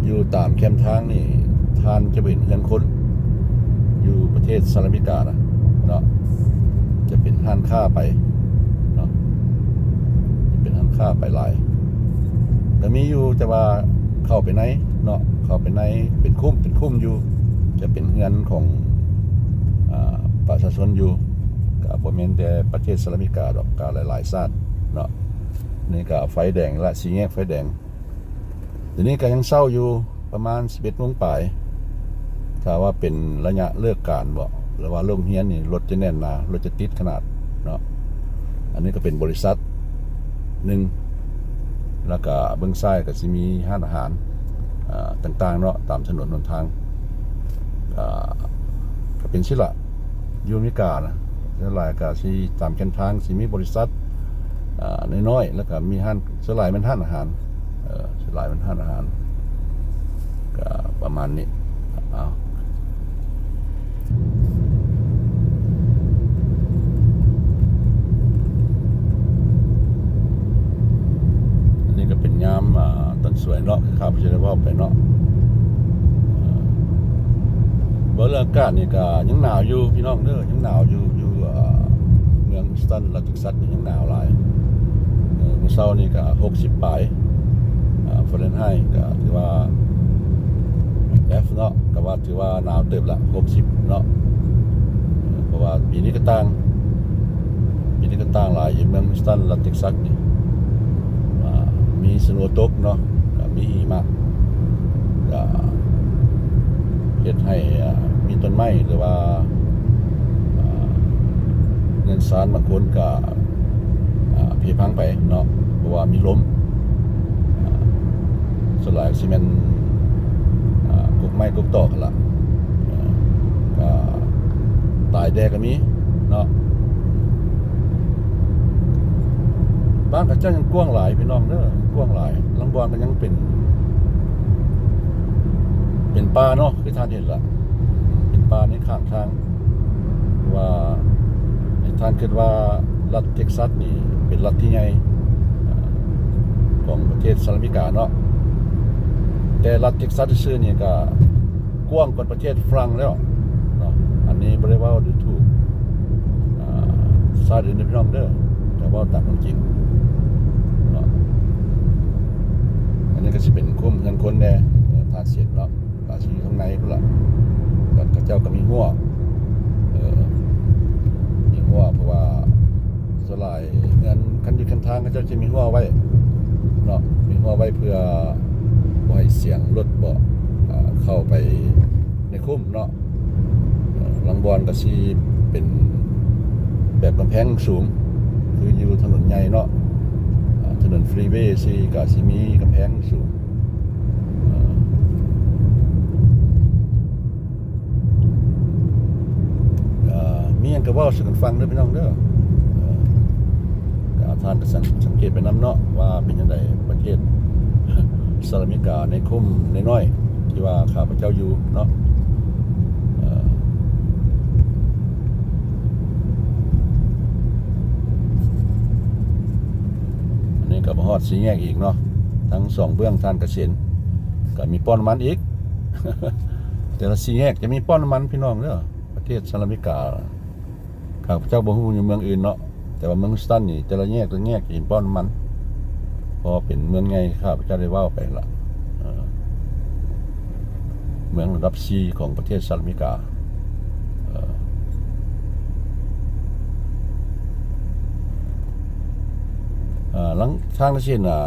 ຢູ່ຕາມແຄມທາງນີ້ ທ່ານຈະບໍ່ເຫັນເຮືອນຄົນ ຢູ່ປະເທດສະຫະລັດອາເມລິການະເນາະ ຈະເປັນຮ້ານຄ້າໄປເນາະ ເປັນຮ້ານຄ້າໄປຫຼາຍ ກໍມີຢູ່ ແຕ່ວ່າເຂົ້າໄປໃນເນາະ ເຂົ້າໄປໃນເປັນຄຸ້ມ ເປັນຄຸ້ມຢູ່ ຈະເປັນເຮືອນຂອງ ອາ ປະຊາຊົນຢູ່ ກໍບໍ່ແມ່ນແຕ່ປະເທດສະຫະລັດອາເມລິກາດອກ ກໍຫຼາຍໆຊາດເນາະ ນີ້ກໍໄຟແດງລະ ສີ່ແຍກໄຟແດງ ດຽວນີ້ກໍຍັງເຊົ້າຢູ່ ປະມານສິບເອັດໂມງປາຍ ຖ້າວ່າເປັນໄລຍະເລີກການບໍ ຫຼືວ່າເລີກຮຽນນີ້ ລົດຈະແໜ້ນໜາ ລົດຈະຕິດຂະໜາດເນາະ ອັນນີ້ກໍເປັນບໍລິສັດໜຶ່ງ ແລ້ວກະເບື້ອງຊ້າຍກໍຊິມີຮ້ານອາຫານ ອາ ຕ່າງໆເນາະ ຕາມຖະໜົນຫົນທາງ ອາ ກໍເປັນຊີ້ລະ ຢູ່ອາເມລິການະ ສ່ວນຫຼາຍກໍຊິຕາມແຄມທາງ ຊິມີບໍລິສັດ ອາ ນ້ອຍໆ ແລ້ວກໍມີຮ້ານ ສ່ວນຫຼາຍແມ່ນຮ້ານອາຫານ ເອີ ເອີ ສ່ວນຫຼາຍມັນຮ້ານອາຫານ ກະປະມານນີ້. ເອົາ ອັນນີ້ກະເປັນຍາມ ອາ ຕອນສວຍເນາະ ຄືຂ້າພະເຈົ້າໄດ້ເວົ້າໄປເນາະ. ເອີ ເບິ່ງເລື່ອງອາກາດນີ້ກະຍັງໜາວຢູ່ພີ່ນ້ອງເດີ ຍັງໜາວຢູ່ ຢູ່ ເອີ ເມືອງ Houston ລັດ Texas ນີ້ຍັງໜາວຫຼາຍ. ເອີ ມື້ເຊົ້ານີ້ກະຫົກສິບປາຍ ອາ Fahrenheit ກະຖືວ່າ F ເນາະ ກະວ່າຖືວ່າໜາວເຕີບລະ ຫົກສິບເນາະ. ເອີ ເພາະວ່າປີນີ້ກະຕ່າງ ປີນີ້ກະຕ່າງຫຼາຍ ຢູ່ເມືອງ Houston ລັດ Texas ນີ້ ອາ ມີ snow ຕົກເນາະ ກະມີຫິມະ ກະເຮັດໃຫ້ ອາ ມີຕົ້ນໄມ້ ຫຼືວ່າ ອາ ເຮືອນຊານບາງຄົນກະ ອາ ເພພັງໄປເນາະ ເພາະວ່າມີລົມ. ອາ ສ່ວນຫຼາຍກະຊິແມ່ນ ອາ ກົກໄມ້ກົກຕອກຫັ້ນລະ ອາ ກະຕາຍແດ່ກະມີເນາະ. ບ້ານເຂົາເຈົ້າຍັງກວ້າງຫຼາຍພີ່ນ້ອງເດີ ກວ້າງຫຼາຍ ລາງບ່ອນກະຍັງເປັນ ເປັນປ່າເນາະ ຄືທ່ານເຫັນລະ ເປັນປ່າໃນຂ້າງທາງ. ວ່າ ໃຫ້ທ່ານຄິດວ່າລັດ Texas ນີ້ເປັນລັດທີ່ໃຫຍ່ ອາ ຂອງປະເທດສະຫະລັດອາເມລິກາເນາະ ແຕ່ລັດ Texas ຊື່ໆນີ້ກະກວ້າງກວ່າປະເທດຝຣັ່ງແລ້ວເນາະ. ອັນນີ້ບໍ່ໄດ້ເວົ້າດູຖູກ ອາ ຊາດອື່ນເດີພີ່ນ້ອງເດີ ກະເວົ້າຕາມຄວາມຈິງເນາະ. ອັນນີ້ກະຊິເປັນຄຸ້ມເຮືອນຄົນແດ່ ເອີ ທ່ານເຫັນເນາະ. ກະຊິຢູ່ຂ້າງໃນພຸ້ນລະ ກະ ເຂົາເຈົ້າກະມີຮົ້ວ ເອີ ມີຮົ້ວ ເພາະວ່າສ່ວນຫຼາຍເຮືອນ ຄັນຢູ່ແຄມທາງເຂົາເຈົ້າຈະມີຮົ້ວໄວ້ເນາະ ມີຮົ້ວໄວ້ເພື່ອບໍ່ໃຫ້ສຽງລົດບໍ່ ອາ ເຂົ້າໄປໃນຄຸ້ມເນາະ. ເອີ ລາງບ່ອນກະຊິເປັນແບບກຳແພງສູງ ຄືຢູ່ຖະໜົນໃຫຍ່ເນາະ ອາ ຖະໜົນ freeway ຊີ້ກະຊິມີກຳແພງສູງ. ເອີ ມີຫຍັງກະເວົ້າສູ່ກັນຟັງເດີພີ່ນ້ອງເດີ. ເອີ ກະທ່ານກະສັງ ສັງເກດໄປນຳເນາະ ວ່າເປັນຈັ່ງໃດປະເທດສະຫະລັດອາເມລິກາ ໃນຄຸ້ມນ້ອຍໆ ທີ່ວ່າຂ້າພະເຈົ້າຢູ່ເນາະ. ເອີ ອັນນີ້ກະມາຮອດສີ່ແຍກອີກເນາະ ທັງສອງເບື້ອງທ່ານກະເຫັນ ກະມີປ້ຳນ້ຳມັນອີກ ແຕ່ລະສີ່ແຍກຈະມີປ້ຳນ້ຳມັນພີ່ນ້ອງເດີ. ປະເທດສະຫະລັດອາເມລິກາ ຂ້າພະເຈົ້າບໍ່ຮູ້ຢູ່ເມືອງອື່ນເນາະ ແຕ່ວ່າເມືອງ Houston ນີ້ ແຕ່ລະແຍກ ແຕ່ລະແຍກຈະເຫັນປ້ຳນ້ຳມັນ ເພາະວ່າເປັນເມືອງໃຫຍ່ ຂ້າພະເຈົ້າໄດ້ເວົ້າໄປລະ ເອີ ເມືອງລະດັບສີ່ຂອງປະເທດສະຫະລັດອາເມລິກາ. ເອີ ເອີ ຫຼັງທາງກະເສນ ອາ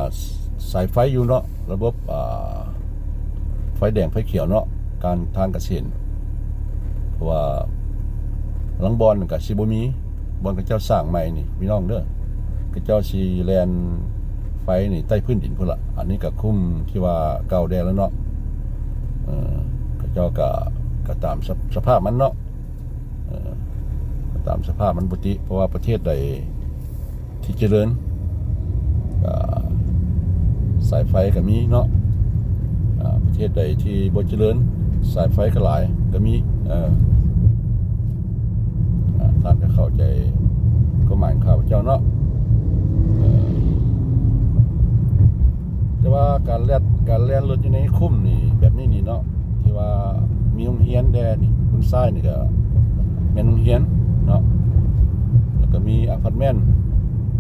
ສາຍໄຟຢູ່ເນາະ ລະບົບ ອາ ໄຟແດງໄຟຂຽວເນາະ ການທາງກະເສນ ເພາະວ່າລາງບ່ອນກະຊິບໍ່ມີ ບ່ອນເຂົາເຈົ້າສ້າງໃໝ່ນີ້ພີ່ນ້ອງເດີ ເຂົາເຈົ້າຊິແລ່ນໄຟນີ້ໃຕ້ພື້ນດິນພຸ້ນລະ. ອັນນີ້ກະຄຸ້ມທີ່ວ່າເກົ່າແດ່ລະເນາະ ເອີ ເຂົາເຈົ້າກະ ກະຕາມສະ ສະພາບມັນເນາະ ເອີ ກະຕາມສະພາບມັນປົກກະຕິ ເພາະວ່າປະເທດໃດ ທີ່ຈະເລີນ ກະສາຍໄຟກະມີເນາະ ອາ ປະເທດໃດທີ່ບໍ່ຈະເລີນ ສາຍໄຟກະຫຼາຍກະມີ ເອີ ອາ ທ່ານກະເຂົ້າໃຈຄວາມໝາຍຂອງຂ້າພະເຈົ້າເນາະ ເອີ ແຕ່ວ່າການແລ່ນ ການແລ່ນລົດຢູ່ໃນຄຸ້ມນີ້ ແບບນີ້ນີ້ເນາະ ທີ່ວ່າມີໂຮງຮຽນແດ່ນີ້ ເບື້ອງຊ້າຍນີ້ກະແມ່ນໂຮງຮຽນເນາະ ແລ້ວກະມີອາພາດເມັນ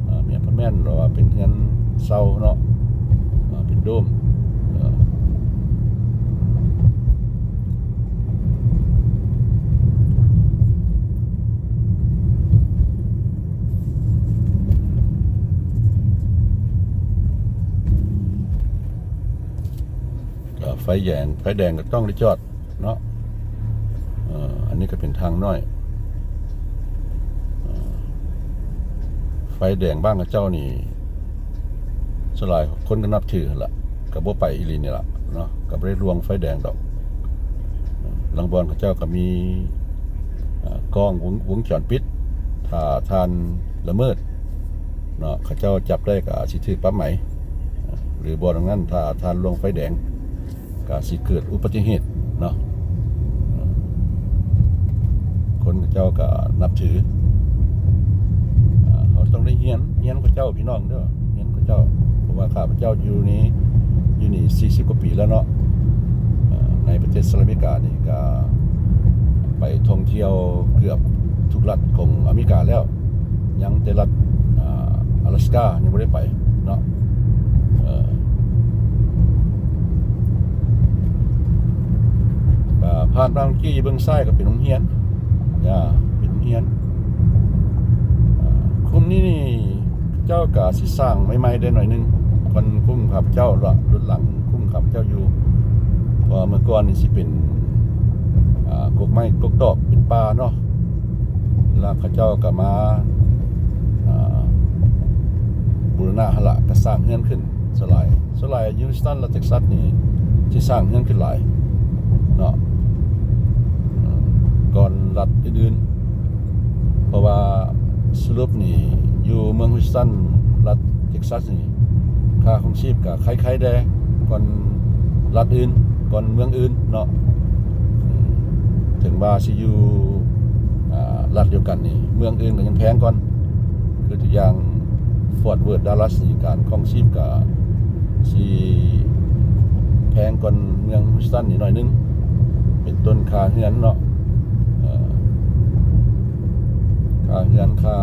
ເອີ ມີອາພາດເມັນ ຫຼືວ່າເປັນເຮືອນເຊົ່າເນາະ ເປັນໂດມ ເອີ ເອີ ໄຟແດງ ໄຟແດງກະຕ້ອງໄດ້ຈອດເນາະ ເອີ ອັນນີ້ກະເປັນທາງນ້ອຍ ເອີ ໄຟແດງບ້ານເຂົາເຈົ້ານີ້ ສ່ວນຫຼາຍຄົນກະນັບຖືຫັ້ນລະ ກະບໍ່ໄປອີ່ຫຼີນີ້ລະເນາະ ກະບໍ່ໄດ້ລ່ວງໄຟແດງດອກ. ລາງບ່ອນເຂົາເຈົ້າກະມີ ເອີ ກ້ອງວົງ ວົງຈອນປິດ ຖ້າທ່ານລະເມີດເນາະ ເຂົາເຈົ້າຈັບໄດ້ກະອາດຊິຖືກປັບໃໝ. ຫຼືບໍ່ດັ່ງນັ້ນ ຖ້າທ່ານລ່ວງໄຟແດງ ກໍຊິເກີດອຸບັດຕິເຫດເນາະ. ຄົນເຂົາເຈົ້າກໍນັບຖື ເຮົາຕ້ອງໄດ້ຮຽນ ຮຽນເຂົາເຈົ້າ ພີ່ນ້ອງເດີ ຮຽນເຂົາເຈົ້າ. ເພາະວ່າຂ້າພະເຈົ້າຢູ່ນີ້ ຢູ່ນີ້ສີ່ສິບກວ່າປີແລ້ວເນາະ. ໃນປະເທດສະຫະລັດອາເມລິການີ້ ກໍໄປທ່ອງທ່ຽວເກືອບທຸກລັດຂອງອາເມລິກາແລ້ວ. ຍັງແຕ່ລັດ ອາ ອາລັດສະກາຍັງບໍ່ໄດ້ໄປເນາະ. ເອີ ອາ ຜ່ານມາເມື່ອກີ້ ເບິ່ງຊ້າຍກໍເປັນໂຮງຮຽນ ເປັນໂຮງຮຽນ. ອາ ຄຸ້ມນີ້ນີ້ ເຈົ້າກໍຊິສ້າງໃໝ່ໆໄດ້ໜ້ອຍໜຶ່ງ ກ່ອນຄຸ້ມຂ້າພະເຈົ້າ ລຸ້ນຫຼັງຄຸ້ມຂ້າພະເຈົ້າຢູ່. ເພາະວ່າເມື່ອກ່ອນນີ້ຊິເປັນ ອາ ກົກໄມ້ກົກຕອກ ເປັນປ່າເນາະ. ແລ້ວເຂົາເຈົ້າກໍມາ ອາ ບູລະນະຫັ້ນລະ ກໍສ້າງເຮືອນຂຶ້ນສ່ວນຫຼາຍ. ສ່ວນຫຼາຍຢູ່ Houston ລັດ Texas ນີ້ ຊິສ້າງເຮືອນຂຶ້ນຫຼາຍເນາະ ເອີ ກ່ອນລັດອື່ນໆ. ເພາະວ່າສະຫຼຸບນີ້ ຢູ່ເມືອງ Houston ລັດ Texas ນີ້ ຄ່າຄອງຊີບກໍໄຄໆແດ່ ກ່ອນລັດອື່ນ ກ່ອນເມືອງອື່ນເນາະ. ເຖິງວ່າຊິຢູ່ ອາ ລັດດຽວກັນນີ້ ເມືອງອື່ນກໍຍັງແພງກ່ອນ. ຄືຕົວຢ່າງ Fort Worth Dallas ນີ້ ການຄອງຊີບກໍຊິແພງກ່ອນເມືອງ Houston ນີ້ໜ້ອຍໜຶ່ງ ເປັນຕົ້ນຄ່າເຮືອນເນາະ ເອີ ຄ່າເຮືອນ ຄ່າ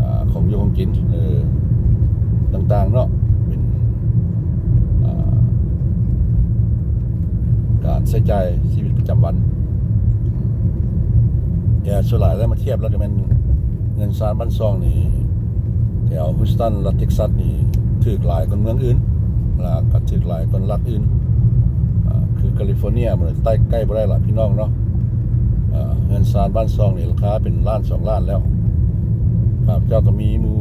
ອາ ຂອງຢູ່ຂອງກິນ ເອີ ຕ່າງໆເນາະ ເປັນ ອາ ການໃຊ້ຈ່າຍຊີວິດປະຈຳວັນ. ແຕ່ສ່ວນຫຼາຍແລ້ວມາທຽບແລ້ວກໍແມ່ນເຮືອນຊານບ້ານຊ່ອງນີ້ ແຖວ Houston ລັດ Texas ນີ້ ຖືກຫຼາຍກວ່າເມືອງອື່ນ ແລ້ວກໍຖືກຫຼາຍກວ່າລັດອື່ນ ອາ ຄື California ບໍ່ໄດ້ ໃກ້ ໃກ້ບໍ່ໄດ້ລະ ພີ່ນ້ອງເນາະ. ເຮືອນຊານບ້ານຊ່ອງນີ້ລາຄາເປັນລ້ານສອງລ້ານແລ້ວ. ຂ້າພະເຈົ້າກໍມີໝູ່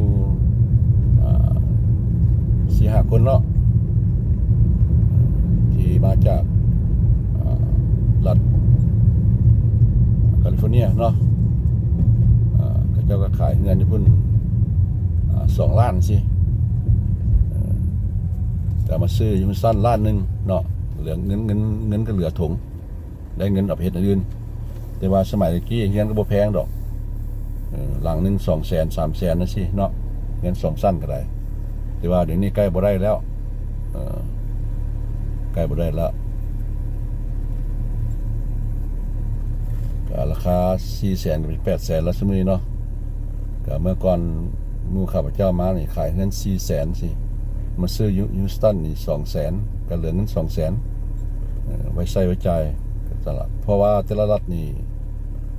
ອາ ສີ່ຫ້າຄົນເນາະ ທີ່ມາຈາກ ອາ ລັດ California ເນາະ. ອາ ເຂົາເຈົ້າກໍຂາຍເຮືອນຢູ່ພຸ້ນ ອາ ສອງລ້ານຊີ້ ເອີ ແຕ່ມາຊື້ຢູ່ຊັ້ນລ້ານໜຶ່ງເນາະ ເຫຼືອເງິນ ເງິນ ເງິນກໍເຫຼືອຖົງ ໄດ້ເງິນເອົາໄປເຮັດອັນອື່ນ. ແຕ່ວ່າສະໄໝຕະກີ້ເຮືອນກໍບໍ່ແພງດອກ ເອີ ຫຼັງໜຶ່ງສອງແສນ ສາມແສນຈັ່ງຊີ້ເນາະ ເຮືອນສອງຊັ້ນກໍໄດ້. ແຕ່ວ່າດຽວນີ້ໃກ້ບໍ່ໄດ້ແລ້ວ ເອີ ໃກ້ບໍ່ໄດ້ແລ້ວ ກໍລາຄາສີ່ແສນ ກໍເປັນແປດແສນແລ້ວຊຸມນີ້ເນາະ. ກໍເມື່ອກ່ອນໝູ່ຂ້າພະເຈົ້າມານີ້ ຂາຍເຮືອນສີ່ແສນຊີ້ ມາຊື້ຢູ່ Houston ນີ້ສອງແສນ ກໍເຫຼືອເງິນສອງແສນ ເອີ ໄວ້ໃຊ້ໄວ້ຈ່າຍກັບຕະຫຼາດ. ເພາະວ່າແຕ່ລະລັດນີ້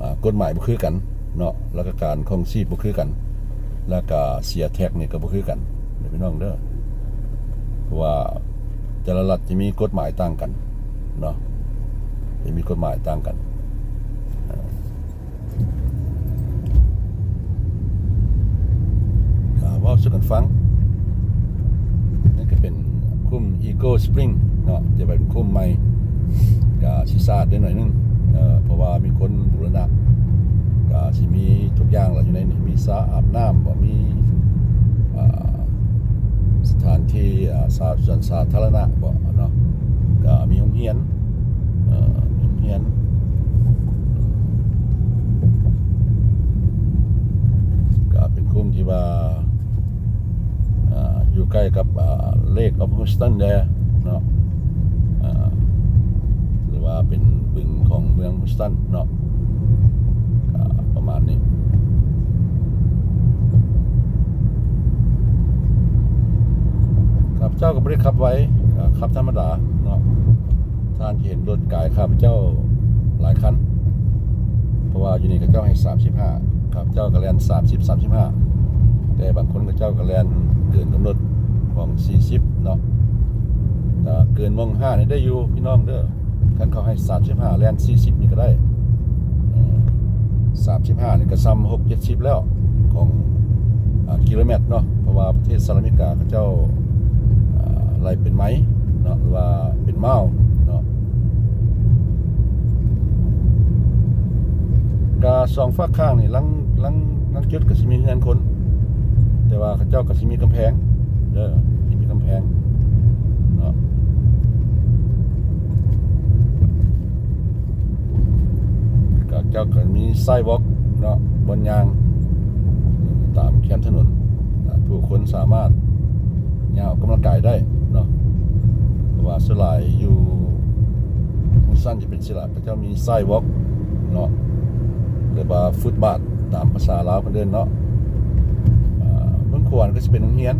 ອາ ກົດໝາຍບໍ່ຄືກັນເນາະ ແລ້ວກໍການຄອງຊີບບໍ່ຄືກັນ ແລ້ວກໍເສຍແທັກນີ້ກໍບໍ່ຄືກັນເດີພີ່ນ້ອງເດີ. ເພາະວ່າແຕ່ລະລັດຈະມີກົດໝາຍຕ່າງກັນເນາະ ຈະມີກົດໝາຍຕ່າງກັນ ອາ ກໍເວົ້າສູ່ກັນຟັງ. ນັ້ນກໍເປັນຄຸ້ມ Eagle Spring ເນາະ ຈະເປັນຄຸ້ມໃໝ່ ກະຊິສະອາດໄດ້ໜ້ອຍໜຶ່ງ ເພາະວ່າມີຄົນບູລະນະ ກະຊິມີທຸກຢ່າງລະຢູ່ໃນນີ້ ມີສະອາບນ້ຳບໍ ມີ ອາ ສະຖານທີ່ ອາ ສາ ສວນສາທາລະນະບໍເນາະ ກະມີໂຮງຮຽນ ເອີ ໂຮງຮຽນ ກະເປັນຄຸ້ມທີ່ວ່າ ອາ ຢູ່ໃກ້ກັບ ອາ Lake of Houston ແດ່ເນາະ ອາ ຫຼືວ່າເປັນບຶງຂອງເມືອງ Houston ເນາະ ກະປະມານນີ້. ຂ້າພະເຈົ້າກໍບໍ່ໄດ້ຂັບໄວ ກໍຂັບທຳມະດາເນາະ. ທ່ານຈະເຫັນລົດກາຍຂ້າພະເຈົ້າຫຼາຍຄັນ ເພາະວ່າຢູ່ນີ້ເຂົາເຈົ້າໃຫ້ສາມສິບຫ້າ ຂ້າພະເຈົ້າກໍແລ່ນສາມສິບ ສາມສິບຫ້າ ແຕ່ບາງຄົນເຂົາເຈົ້າກໍແລ່ນເກີນກຳນົດຂອງສີ່ສິບເນາະ. ຖ້າເກີນໝ່ອງຫ້ານີ້ໄດ້ຢູ່ພີ່ນ້ອງເດີ ຄັນເຂົາໃຫ້ສາມສິບຫ້າ ແລ່ນສີ່ສິບນີ້ກໍໄດ້ ເອີ ສາມສິບຫ້ານີ້ກໍສ່ຳຫົກເຈັດສິບແລ້ວ ຂອງ ອາ ກິໂລແມັດເນາະ ເພາະວ່າປະເທດສະຫະລັດອາເມລິກາເຂົາເຈົ້າ ອາ ໄລ່ເປັນໄມເນາະ ຫຼືວ່າເປັນມາວເນາະ. ກະສອງຟາກຂ້າງນີ້ ລາງ ລາງ ລາງຈຸດກໍຊິມີເຮືອນຄົນ ແຕ່ວ່າເຂົາເຈົ້າກໍຊິມີກຳແພງເດີ ຊິມີກຳແພງ ແລ້ວກໍມີ sidewalk ເນາະ ບ່ອນຍ່າງຕາມແຄມຖະໜົນ ຜູ້ຄົນສາມາດຍ່າງອອກກຳລັງກາຍໄດ້ເນາະ ເພາະວ່າສ່ວນຫຼາຍຢູ່ເມືອງຊັນຈະເປັນ ເຂົາເຈົ້າມີ sidewalk ເນາະ ຫຼືວ່າຟຸດບາດຕາມພາສາລາວເພິ່ນເອີ້ນເນາະ. ອ່າ ເບື້ອງຂວາກໍຊິເປັນໂຮງຮຽນ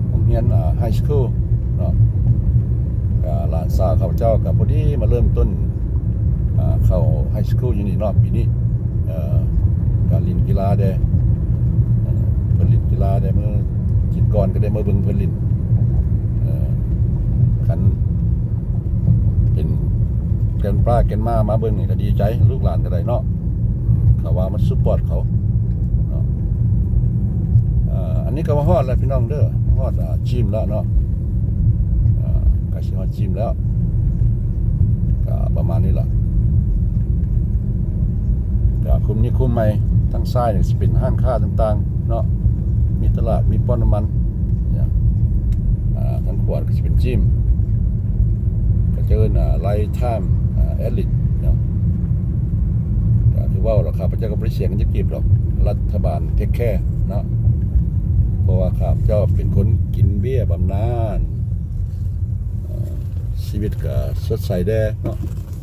ໂຮງຮຽນ ອ່າ high school ເນາະ. ກໍຫຼານສາວຂ້າພະເຈົ້າກໍພໍດີມາເລີ່ມຕົ້ນ ອ່າ ເຂົ້າ high school ຢູ່ນີ້ເນາະ ປີນີ້ ເອີ ການຫຼິ້ນກິລາແດ່ ເອີ ເພິ່ນຫຼິ້ນກິລາແດ່ ມື້ອາທິດກ່ອນກໍໄດ້ມາເບິ່ງເພິ່ນຫຼິ້ນ ເອີ ຄັນເປັນແກຣນປ້າແກຣນມ້າມາເບິ່ງນີ້ກໍດີໃຈ ລູກຫຼານກໍໄດ້ເນາະ ເຂົາວ່າມັນ support ເຂົາເນາະ. ເອີ ອັນນີ້ກໍມາຮອດແລ້ວພີ່ນ້ອງເດີ ມາຮອດ ອ່າ gym ແລ້ວເນາະ ເອີ ໃກ້ຊິຮອດ gym ແລ້ວ ກໍປະມານນີ້ລະ ກໍຄຸ້ມນີ້ຄຸ້ມໃໝ່. ທາງຊ້າຍນີ້ຊິເປັນຮ້ານຄ້າຕ່າງໆເນາະ ມີຕະຫຼາດ ມີປ້ຳນ້ຳມັນ ອາ ທາງຂວາກໍຊິເປັນ gym ເຂົາເອີ້ນວ່າ Lifetime ອາ Athlete ເນາະ. ກໍຄືເວົ້າລະ ຂ້າພະເຈົ້າກໍບໍ່ໄດ້ເສຍເງິນຈັກກີບດອກ ລັດຖະບານ take care ເນາະ ເພາະວ່າຂ້າພະເຈົ້າເປັນຄົນກິນເບ້ຍບຳນານ ເອີ ຊີວິດກໍສົດໃສແດ່ເນາະ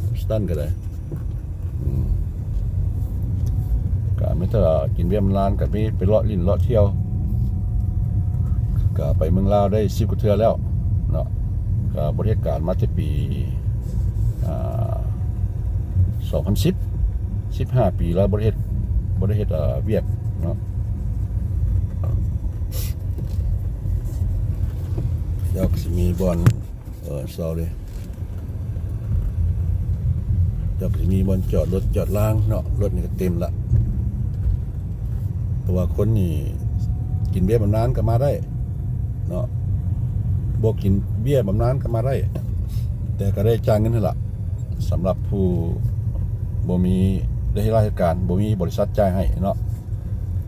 Houston ກໍໄດ້ ອືມ ກໍມີແຕ່ວ່າກິນເບ້ຍບຳນານ ກໍມີໄປເລາະຫຼິ້ນເລາະທ່ຽວ ກໍໄປເມືອງລາວໄດ້ສິບກວ່າເທື່ອແລ້ວເນາະ ກໍບໍ່ໄດ້ເຮັດການມາແຕ່ປີ ອ່າ ສອງພັນສິບ ສິບຫ້າປີແລ້ວບໍ່ໄດ້ເຮັດ ບໍ່ໄດ້ເຮັດ ເອີ ວຽກເນາະ. ແລ້ວກໍຊິມີບ່ອນ ເອີ sorry ເຈົ້າກໍຊິມີບ່ອນຈອດລົດຈອດລາງເນາະ ລົດນີ້ກໍເຕັມລະ ເພາະວ່າຄົນນີ້ກິນເບ້ຍບຳນານກໍມາໄດ້ເນາະ ບໍ່ກິນເບ້ຍບຳນານກໍມາໄດ້ ແຕ່ກໍໄດ້ຈ່າຍເງິນຫັ້ນລະ ສຳລັບຜູ້ບໍ່ມີລາຍຮັດການ ບໍ່ມີບໍລິສັດຈ່າຍໃຫ້ເນາະ.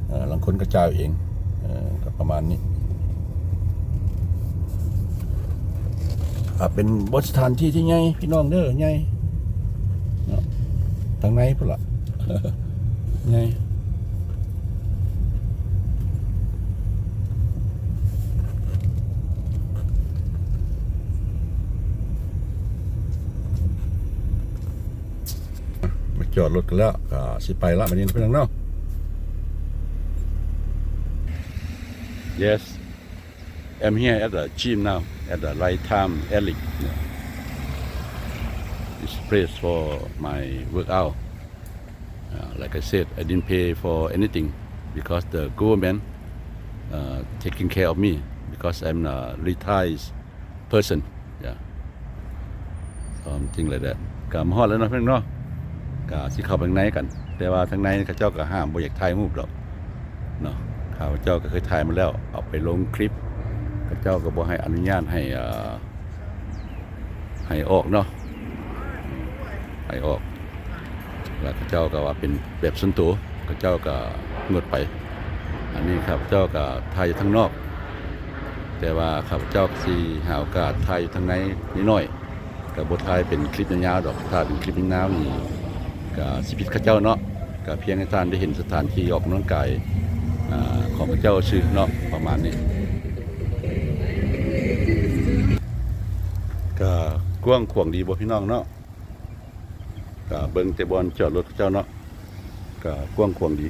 ເອີ ລາງຄົນກໍຈ່າຍເອງ ເອີ ກໍປະມານນີ້ ອ່າ ເປັນບ່ອນສະຖານທີ່ທີ່ໃຫຍ່ພີ່ນ້ອງເດີ ໃຫຍ່ເນາະ ທາງໃນພຸ້ນລະ ໃຫຍ່. ມາຈອດລົດກັນແລ້ວ ກໍຊິໄປລະ ບັດນີ້ພີ່ນ້ອງເນາະ. Yes, I'm here at the gym now, at the Lifetime Athlete. It's place for my workout. Uh, like I said, I didn't pay for anything because the government, uh, taking care of me because I'm a retired person. Yeah. Something like that. ກໍມາຮອດແລ້ວເນາະ ພີ່ນ້ອງເນາະ ກໍຊິເຂົ້າໄປຂ້າງໃນກັນ ແຕ່ວ່າທາງໃນເຂົາເຈົ້າກໍຫ້າມ ບໍ່ຢາກຖ່າຍຮູບດອກເນາະ. ຂ້າພະເຈົ້າກໍເຄີຍຖ່າຍມາແລ້ວ ເອົາໄປລົງຄລິບ ເຂົາເຈົ້າກໍບໍ່ໃຫ້ອະນຸຍາດໃຫ້ ເອີ ໃຫ້ອອກເນາະ ໃຫ້ອອກ ແລ້ວເຂົາເຈົ້າກໍວ່າເປັນແບບສ່ວນໂຕ ເຂົາເຈົ້າກໍງົດໄປ. ອັນນີ້ຂ້າພະເຈົ້າກໍຖ່າຍຢູ່ທາງນອກ ແຕ່ວ່າຂ້າພະເຈົ້າກໍຊິຫາໂອກາດຖ່າຍຢູ່ທາງໃນໜ້ອຍໆ ກໍບໍ່ຖ່າຍເປັນຄລິບຍາວໆດອກ ຖ້າເປັນຄລິບຍາວນີ້ກໍຊິຜິດເຂົາເຈົ້າເນາະ. ກໍພຽງໃຫ້ທ່ານໄດ້ເຫັນສະຖານທີ່ອອກກຳລັງກາຍ ອາ ຂອງເຂົາເຈົ້າຊື່ເນາະ ປະມານນີ້. ກໍກວ້າງຂວາງດີບໍ່ພີ່ນ້ອງເນາະ ກໍເບິ່ງແຕ່ບ່ອນຈອດລົດເຂົາເຈົ້າເນາະ ກໍກວ້າງຂວາງດີ.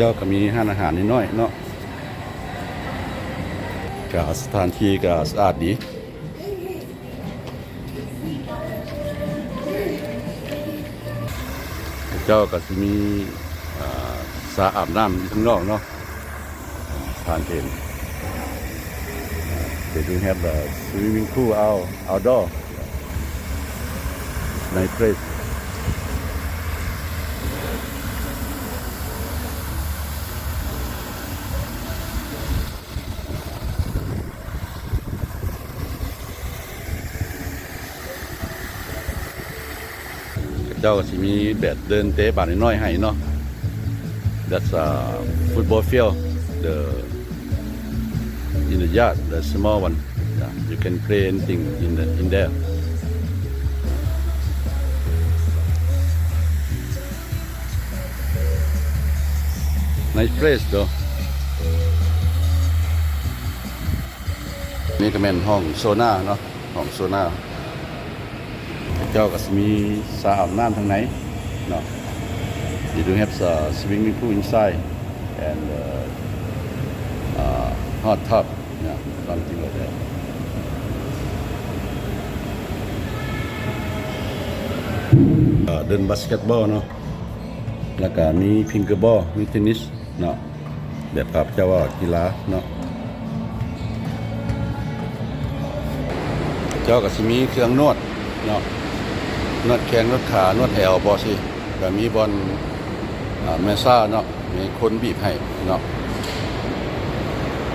ເຈົ້າກໍມີຮ້ານອາຫານນ້ອຍໆເນາະ ກໍສະຖານທີ່ກໍສະອາດດີ. ເຈົ້າກໍຊິມີ ອ່າ ສະອາບນ້ຳຢູ່ຂ້າງນອກເນາະ ທ່ານເຫັນ They do have the swimming pool out, outdoor, nice place. ເຈົ້າກໍຊິມີແບບເດີ່ນເຕະບານນ້ອຍໆໃຫ້ເນາະ. That's a football field, the, in the yard, the small one. Yeah, you can play anything in the, in there. Nice place though. ນີ້ກໍແມ່ນຫ້ອງໂຊນາເນາະ, ຫ້ອງໂຊນາ. ເຈົ້າກໍຊິມີສະອາບນ້ຳທາງໃນເນາະ. They do have a swimming pool inside and, uh, uh, hot tub, yeah, something like that. ເອີ່ ເດີ່ນບາສເກັດບອລເນາະ, ແລ້ວກໍມີພິງເກີບອລ, ມີເທນນິສເນາະ. ແບບຂ້າພະເຈົ້າວ່າກິລາເນາະ. ເຈົ້າກໍຊິມີເຄື່ອງນວດເນາະ, ນວດແຂ້ງ ນວດຂາ ນວດແອວບໍ່ຊີ້, ກໍມີບ່ອນ ອາ ແມສຊາເນາະ, ມີຄົນບີບໃຫ້ເນາະ.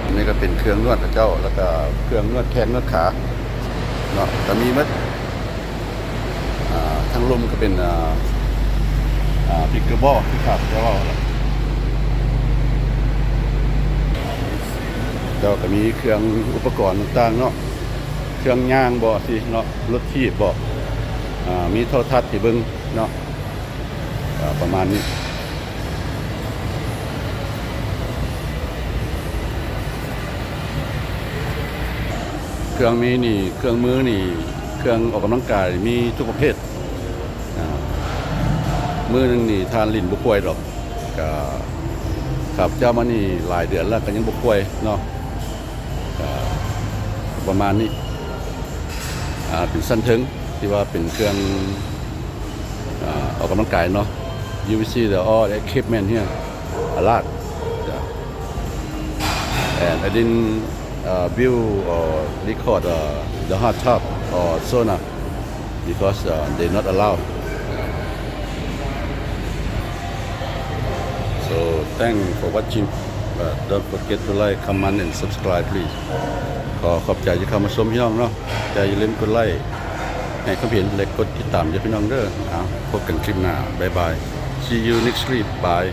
ອັນນີ້ກໍເປັນເຄື່ອງນວດຂະເຈົ້າ, ແລ້ວກໍເຄື່ອງນວດແຂ້ງ ນວດຂາເນາະ, ກໍມີໝົດ. ອາ ທາງລຸ່ມກໍເປັນ ອາ ອາ ພິກເກີບອລ ຄືຂ້າພະເຈົ້າເວົ້າແຫຼະ. ເຈົ້າກໍມີເຄື່ອງອຸປະກອນຕ່າງໆເນາະ, ເຄື່ອງຍ່າງບໍ່ຊີ້ເນາະ, ລົດຖີບບໍ່, ອາ ມີໂທລະທັດໃຫ້ເບິ່ງເນາະ. ອາ ປະມານນີ້. ເຄື່ອງມີນີ້ ເຄື່ອງມືນີ້ ເຄື່ອງອອກກຳລັງກາຍມີທຸກປະເພດ. ອາ ມື້ໜຶ່ງນີ້ທ່ານຫຼິ້ນບໍ່ຄ່ອຍດອກ, ກະຂ້າພະເຈົ້າມານີ້ຫຼາຍເດືອນແລ້ວ ກະຍັງບໍ່ຄ່ອຍເນາະ. ກະປະມານນີ້. ອາ ເປັນຊັ້ນເທິງ ທີ່ວ່າເປັນເຄື່ອງ ອາ ອອກກຳລັງກາຍເນາະ. You will see the all equipment here, a lot. Yeah. And I didn't, uh, view or record, uh, the hot tub or sauna because, uh, they not allow. So, thanks for watching, but don't forget to like, comment and subscribe, please. ຂໍຂອບໃຈທີ່ເຂົ້າມາຊົມ ພີ່ນ້ອງເນາະ. ຢ່າລືມກົດໄລ້ ໃຫ້ຄວາມເຫັນ ແລະ ກົດຕິດຕາມເດີພີ່ນ້ອງເດີ. ເອົາ ພົບກັນຄລິບໜ້າ. ບາຍບາຍ. See you next clip. Bye.